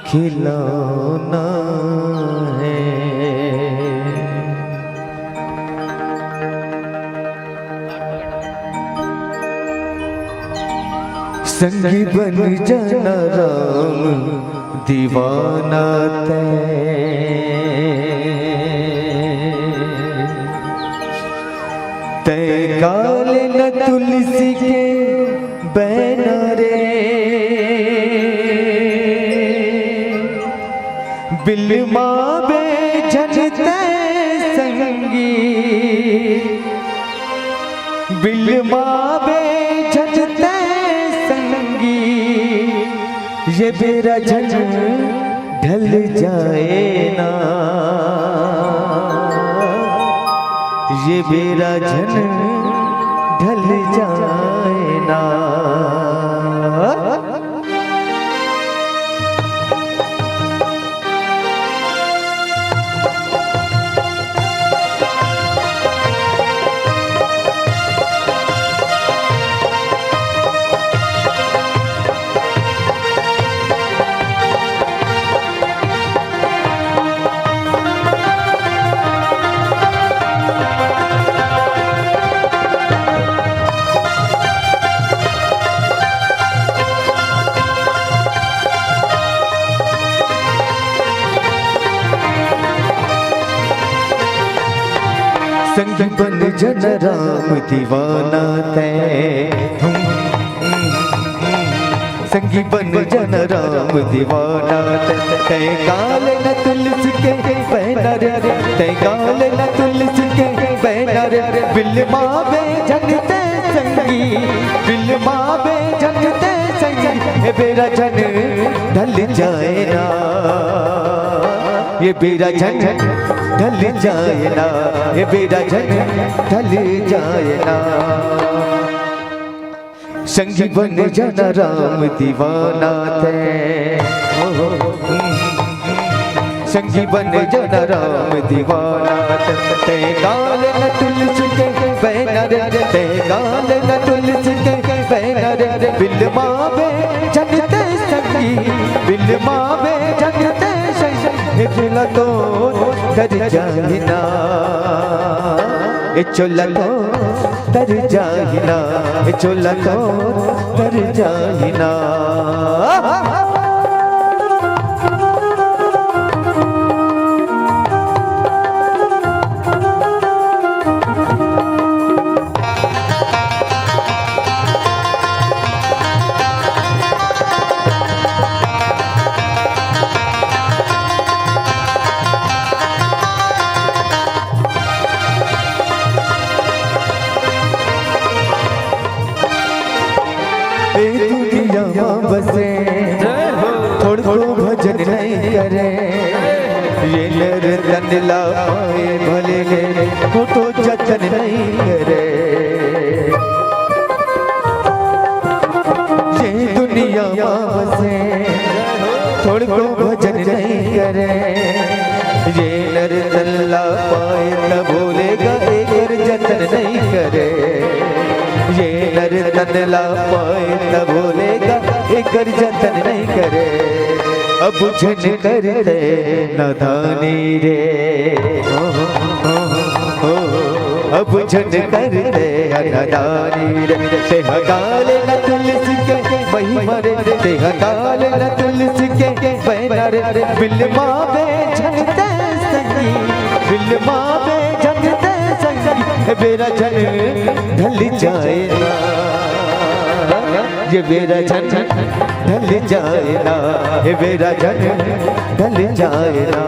खिलौना है। संगी बन जाना राम दीवाना तै, तै काल न तुलसी के बैना रे। बिलमाबे झन तै संगी, बिलमाबे झन तै संगी, ये बेरा झन ढल जाए ना, ये बेरा झन ढल जाए ना। संगी बन जन राम दीवाना तै। संगी बन जन राम दीवाना तै। तै काल न तुलसी के बैना रे, तै काल न तुलसी के बैना रे। बिलमाबे झन तै संगी, बिलमाबे झन तै संगी, ये बेरा झन ढल जाए ना, ये बेरा झन ढल जाए ना, ये बेरा झन ढल जाए ना। संगी बन जन राम दीवाना तै। ओ, संगी बन जन राम दीवाना तै। तै काल न तुलसी के बैना रे, तै काल न तुलसी के बैना रे। बिलमाबे झन तै संगी, बिलमाबे झन तै संगी, हे चोला तो तर जाए ना, हे चोला तो तर जाए ना, हे चोला तो तर जाए ना। ए दुनिया मा बसे, थोड़को भजन नहीं करे। ये नर तन ला पाए भले ले, वो तो जतन नहीं करे। ये दुनिया मा बसे, थोड़को भजन नहीं करे। ये नर तन ला पाए न भूलेगा, एकर जतन नहीं करे। ये नर तन ला पाए न भूलेगा, एकर जतन नहीं करे। अब झन करते नादानी रे, हो, हो, हो, हो। अब झन करते नादानी रे। तेह गाल न तुलसी के महिमा रे, तेह गाल न तुलसी के बैनर, बिलमावे झन ते संगी, बिलमावे झन ते संगी। हे बेरा झन ढल जाए ना, ये बेरा झन ढल जाए ना, हे बेरा झन ढल जाए ना।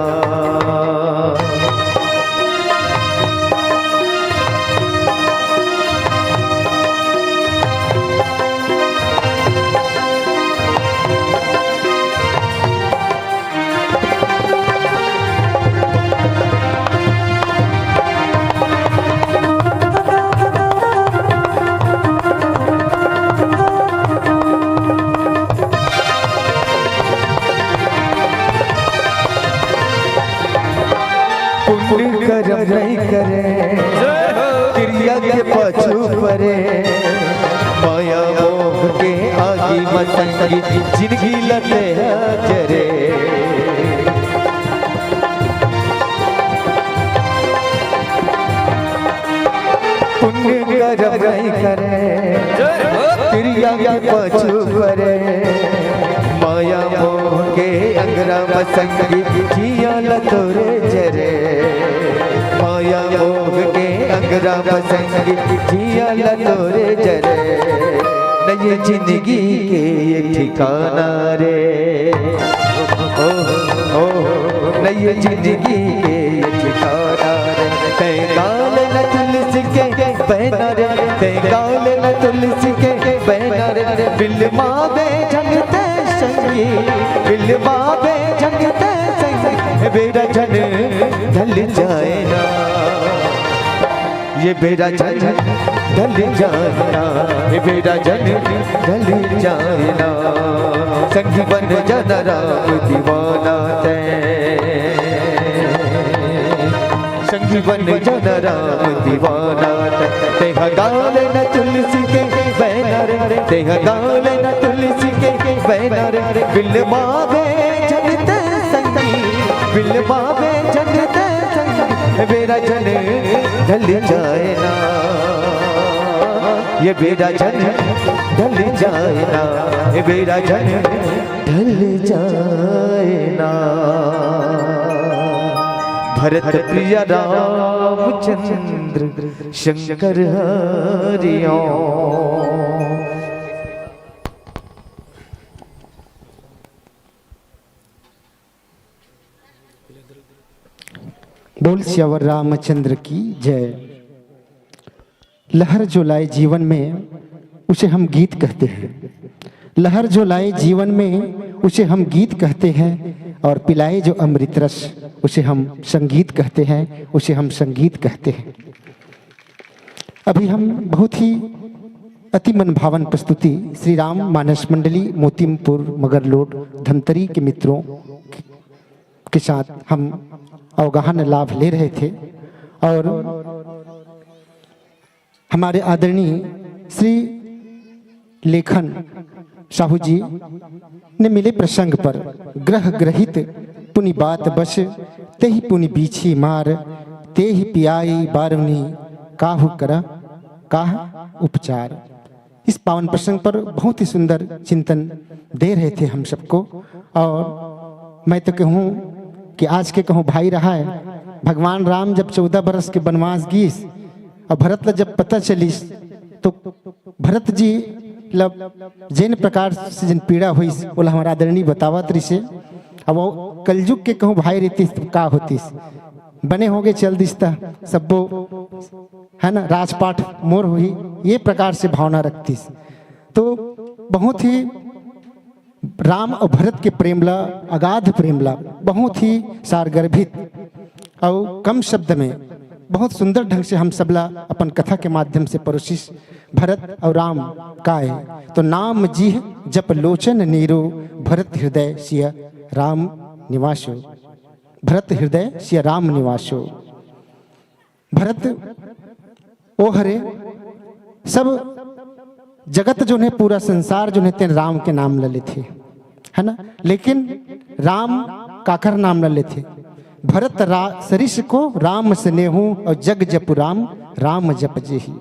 पुण्य करम नहीं करे, क्रिया के पाछू परे, माया मोह के आगी म संगी, जिनगी ल तेहा जरे। पुण्य करम नहीं करे, क्रिया के पाछू परे, माया मोह के अंगरा म संगी, जिया ल तोरे जरे। माया मोह के अंगरा म संगी, जिया ल तोरे जरे। नई जिंदगी के ये ठिकाना रे, ओ, ओ, नई जिंदगी के ये ठिकाना रे। तै गाल न तुलसी के बैनर, तै गाल न तुलसी के बैनर, बिलमावे झन ते संगी, बिलमावे झन ते संगी। हे बेरा झन ढल जाए ना, ये बेरा झन ढल जाए ना, ये बेरा झन ढल जाए ना। संगी बन जाना राम दीवाना तै, संगी बन जाना राम दीवाना तै। तेह गाल न तुलसी के बैनर, तेह गाल न तुलसी के बैनर, बिलमावे झन ते संगी, बिलमावे झन ते संगी। बेरा झन ढल जाए ना, ये बेरा झन ढल जाए ना, ये बेरा झन ढल जाए ना। भरत प्रिय रामचंद्र शंकर हरिओम। बोल सियावर रामचंद्र की जय। लहर जो लाए जीवन में, उसे हम गीत कहते हैं। लहर जो लाए जीवन में, उसे हम गीत कहते हैं। और पिलाए जो अमृत रस, उसे हम संगीत कहते हैं, उसे हम संगीत कहते हैं। अभी हम बहुत ही अति मनभावन प्रस्तुति श्री राम मानस मंडली मोतीमपुर मगरलोड धमतरी के मित्रों के साथ हम अवगाहन लाभ ले रहे थे। और हमारे आदरणीय श्री लेखन साहू जी ने मिले प्रसंग पर, "ग्रह ग्रहित पुनि बात बस, तेहि पुनि बीछी मार, तेहि पियाई बारुनी, काहु करा काह उपचार।" इस पावन प्रसंग पर बहुत ही सुंदर चिंतन दे रहे थे हम सबको। और मैं तो कहूँ कि आज के कहूँ भाई रहा है, भगवान राम जब चौदह बरस के वनवास गीस और भरत ला जब पता चलिस, तो भरत जी ला जेन प्रकार से जेन पीड़ा होइस, ओला हमारा आदरणीय बतावत रिसे। अब वो कलयुग के कहूँ भाई रहतिस तो का होतिस, बने होगे चल दिस त सब्बो, है ना, राजपाट मोर होही, ये प्रकार से भावना रखतिस। तो बहुत ही राम अउ भरत के प्रेम ला, अगाध प्रेम ला बहुत ही सारगर्भित अउ कम शब्द में बहुत सुंदर ढंग से हम सबला अपन कथा के माध्यम से परोसिस। भरत अउ राम काय तो नाम जिह जप लोचन नीरो, भरत हृदय सिय राम निवासो। भरत हृदय सिय राम निवासो। भरत ओ हरे, सब जगत जोन हे, पूरा संसार जोन हे, तेन राम के नाम ल लेथे, है ना? लेकिन राम काकर नाम ल लेथे? भरत रा-, सरिस को राम स्नेहू और जग जपु राम, राम जप जेही।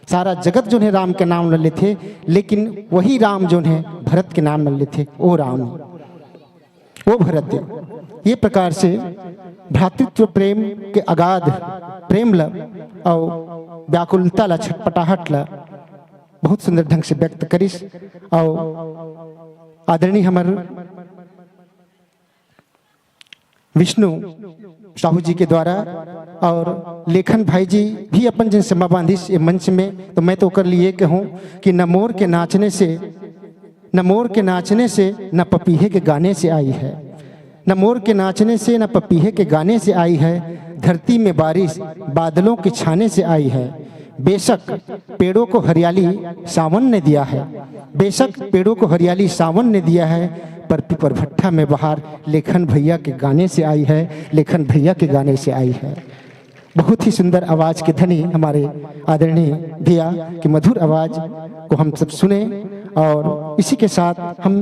सारा जगत जोन हे राम के नाम ल लेथे, लेकिन वही राम जोन हे भरत के नाम ल लेथे, ओ राम। ओ भरत, ये प्रकार से भ्रातृत्व प्रेम के अगाध प्रेम ल अउ व्याकुलता ल, छटपटाहट ल बहुत सुंदर ढंग से व्यक्त करिस। अउ आदरणीय हमर विष्णु साहू जी के द्वारा और लेखन भाई जी भी अपन जिन समा बांधिस ये मंच में, तो मैं तो ओकर लिए कहूँ कि न मोर के नाचने से, न मोर के नाचने से, न पपीहे के गाने से आई है। न मोर के नाचने से, न पपीहे के गाने से आई है, धरती में बारिश बादलों के छाने से आई है। बेशक पेड़ों को हरियाली सावन ने दिया है, बेशक पेड़ों को हरियाली सावन ने दिया है, पर पीपर भट्ठा में बहार लेखन भैया के गाने से आई है, लेखन भैया के गाने से आई है। बहुत ही सुंदर आवाज के धनी हमारे आदरणीय भैया की मधुर आवाज को हम सब सुने और इसी के साथ हम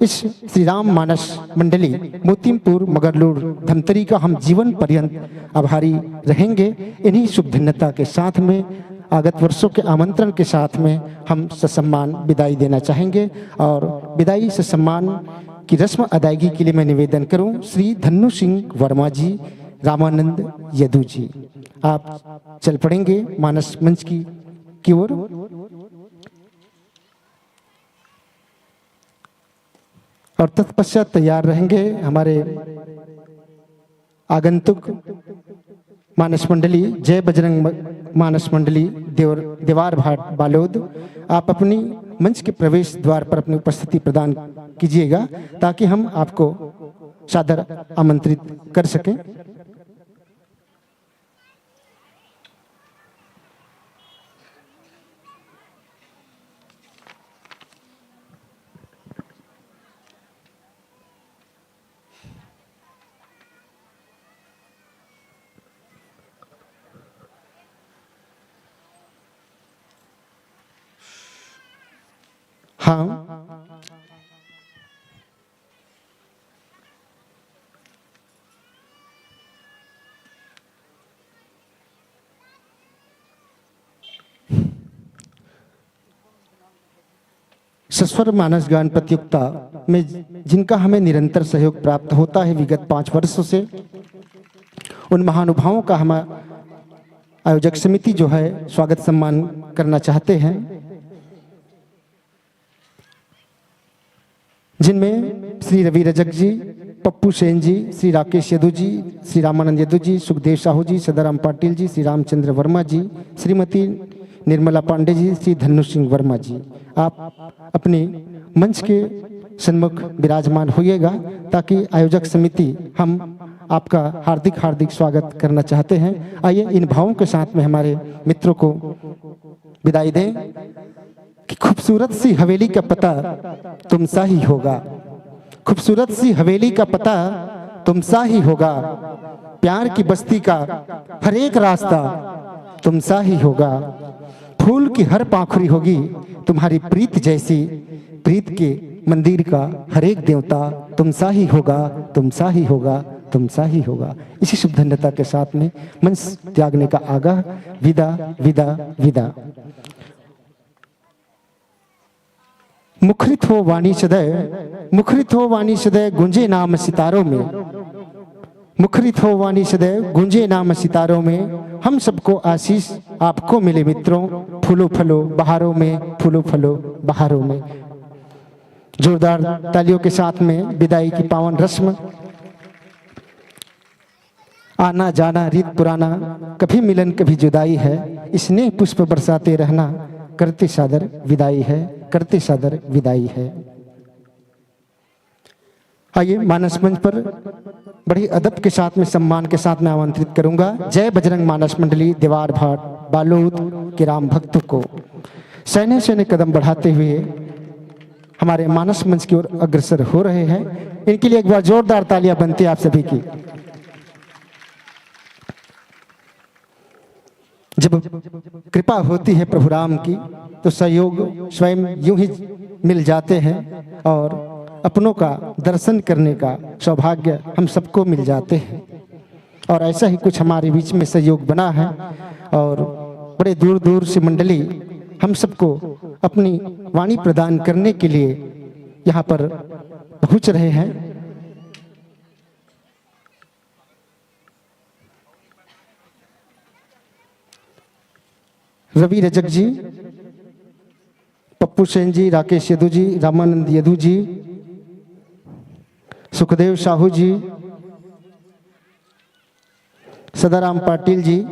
इस श्री राम मानस मंडली मोतीमपुर मगरलोड धमतरी का हम जीवन पर्यंत आभारी रहेंगे। इन्हीं शुभ धन्यता के साथ में आगत वर्षों के आमंत्रण के साथ में हम ससम्मान विदाई देना चाहेंगे और विदाई ससम्मान की रस्म अदायगी के लिए मैं निवेदन करूं श्री धन्नू सिंह वर्मा जी, रामानंद यदु जी, आप चल पड़ेंगे मानस मंच की, की ओर। और तत्पश्चात तैयार रहेंगे हमारे आगंतुक मानस मंडली, जय बजरंग म-, मानस मंडली देवर, देवार भाट बालोद। आप अपनी मंच के प्रवेश द्वार पर अपनी उपस्थिति प्रदान कीजिएगा, ताकि हम आपको सादर आमंत्रित कर सकें। हाँ। सस्वर मानस गान प्रतियोगिता में जिनका हमें निरंतर सहयोग प्राप्त होता है विगत पाँच वर्षों से, उन महानुभावों का हम आयोजक समिति जो है स्वागत सम्मान करना चाहते हैं, जिनमें श्री रवि रजक जी, पप्पू सेन जी, श्री राकेश यदु जी, श्री रामानंद यदु जी, सुखदेव साहू जी, सदाराम पाटिल जी, श्री रामचंद्र वर्मा जी, श्रीमती निर्मला पांडे जी, श्री धन्नू सिंह वर्मा जी, आप अपने मंच के सन्मुख विराजमान होइएगा, ताकि आयोजक समिति हम आपका हार्दिक हार्दिक स्वागत करना चाहते हैं। आइए, इन भावों के साथ में हमारे मित्रों को विदाई दें कि खूबसूरत सी हवेली का पता तुम सा ही होगा, खूबसूरत सी हवेली का पता तुम सा ही होगा, प्यार की बस्ती का हर एक रास्ता तुम सा ही होगा, फूल की हर पाखुरी होगी तुम्हारी प्रीत जैसी, प्रीत के मंदिर का हर एक देवता तुम सा ही होगा, तुम सा ही होगा, तुम सा ही होगा। इसी शुभ धन्यता के साथ में मंच त्यागने का आगाह। विदा, विदा, विदा। मुखरित हो वाणी सदै, मुखरित हो वाणी सदै, गूंजे नाम सितारों में। मुखरित हो वाणी सदै, गूंजे नाम सितारों में। हम सबको आशीष आपको मिले मित्रों, फूलो फलो बहारों में, फूलो फलो बहारों में। जोरदार तालियों के साथ में विदाई की पावन रस्म। आना जाना रीत पुराना, कभी मिलन कभी जुदाई है, स्नेह पुष्प बरसाते रहना, करते सादर विदाई है। करते सादर विदाई है। आइए, मानस मंच पर बड़ी अदब के साथ में, सम्मान के साथ में आमंत्रित करूंगा जय बजरंग मानस मंडली दीवार भाट बालोद के राम भक्तों को। सैने सैने कदम बढ़ाते हुए हमारे मानस मंच की ओर अग्रसर हो रहे हैं। इनके लिए एक बार जोरदार तालियां बनती है आप सभी की। जब कृपा होती है प्रभु राम की, तो सहयोग स्वयं यूं ही मिल जाते हैं और अपनों का दर्शन करने का सौभाग्य हम सबको मिल जाते हैं। और ऐसा ही कुछ हमारे बीच में सहयोग बना है और बड़े दूर दूर से मंडली हम सबको अपनी वाणी प्रदान करने के लिए यहाँ पर पहुँच रहे हैं। रवि रजक जी, पप्पू सेन जी, राकेश यदु जी, रामानंद यदु जी, सुखदेव साहू जी, सदाराम पाटिल जी,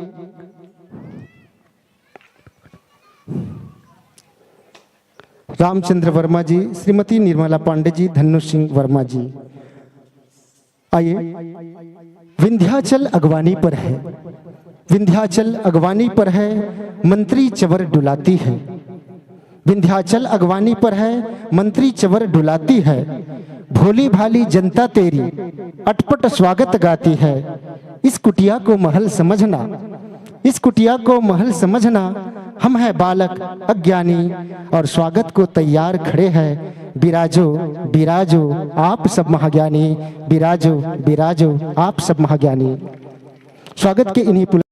रामचंद्र वर्मा जी, श्रीमती निर्मला पांडे जी, धनु सिंह वर्मा जी। आइए, विंध्याचल अगवानी पर है, विंध्याचल अगवानी पर है, मंत्री चवर डुलाती है। विंध्याचल अगवानी पर है, मंत्री चवर डुलाती है। भोली भाली जनता तेरी अटपट स्वागत गाती है। इस कुटिया को महल समझना, इस कुटिया को महल समझना, हम हैं बालक अज्ञानी और स्वागत को तैयार खड़े हैं। बिराजो, बिराजो आप सब महाज्ञानी, बिराजो, बिराजो आप सब महाज्ञानी। स्वागत के इन्हीं पुल-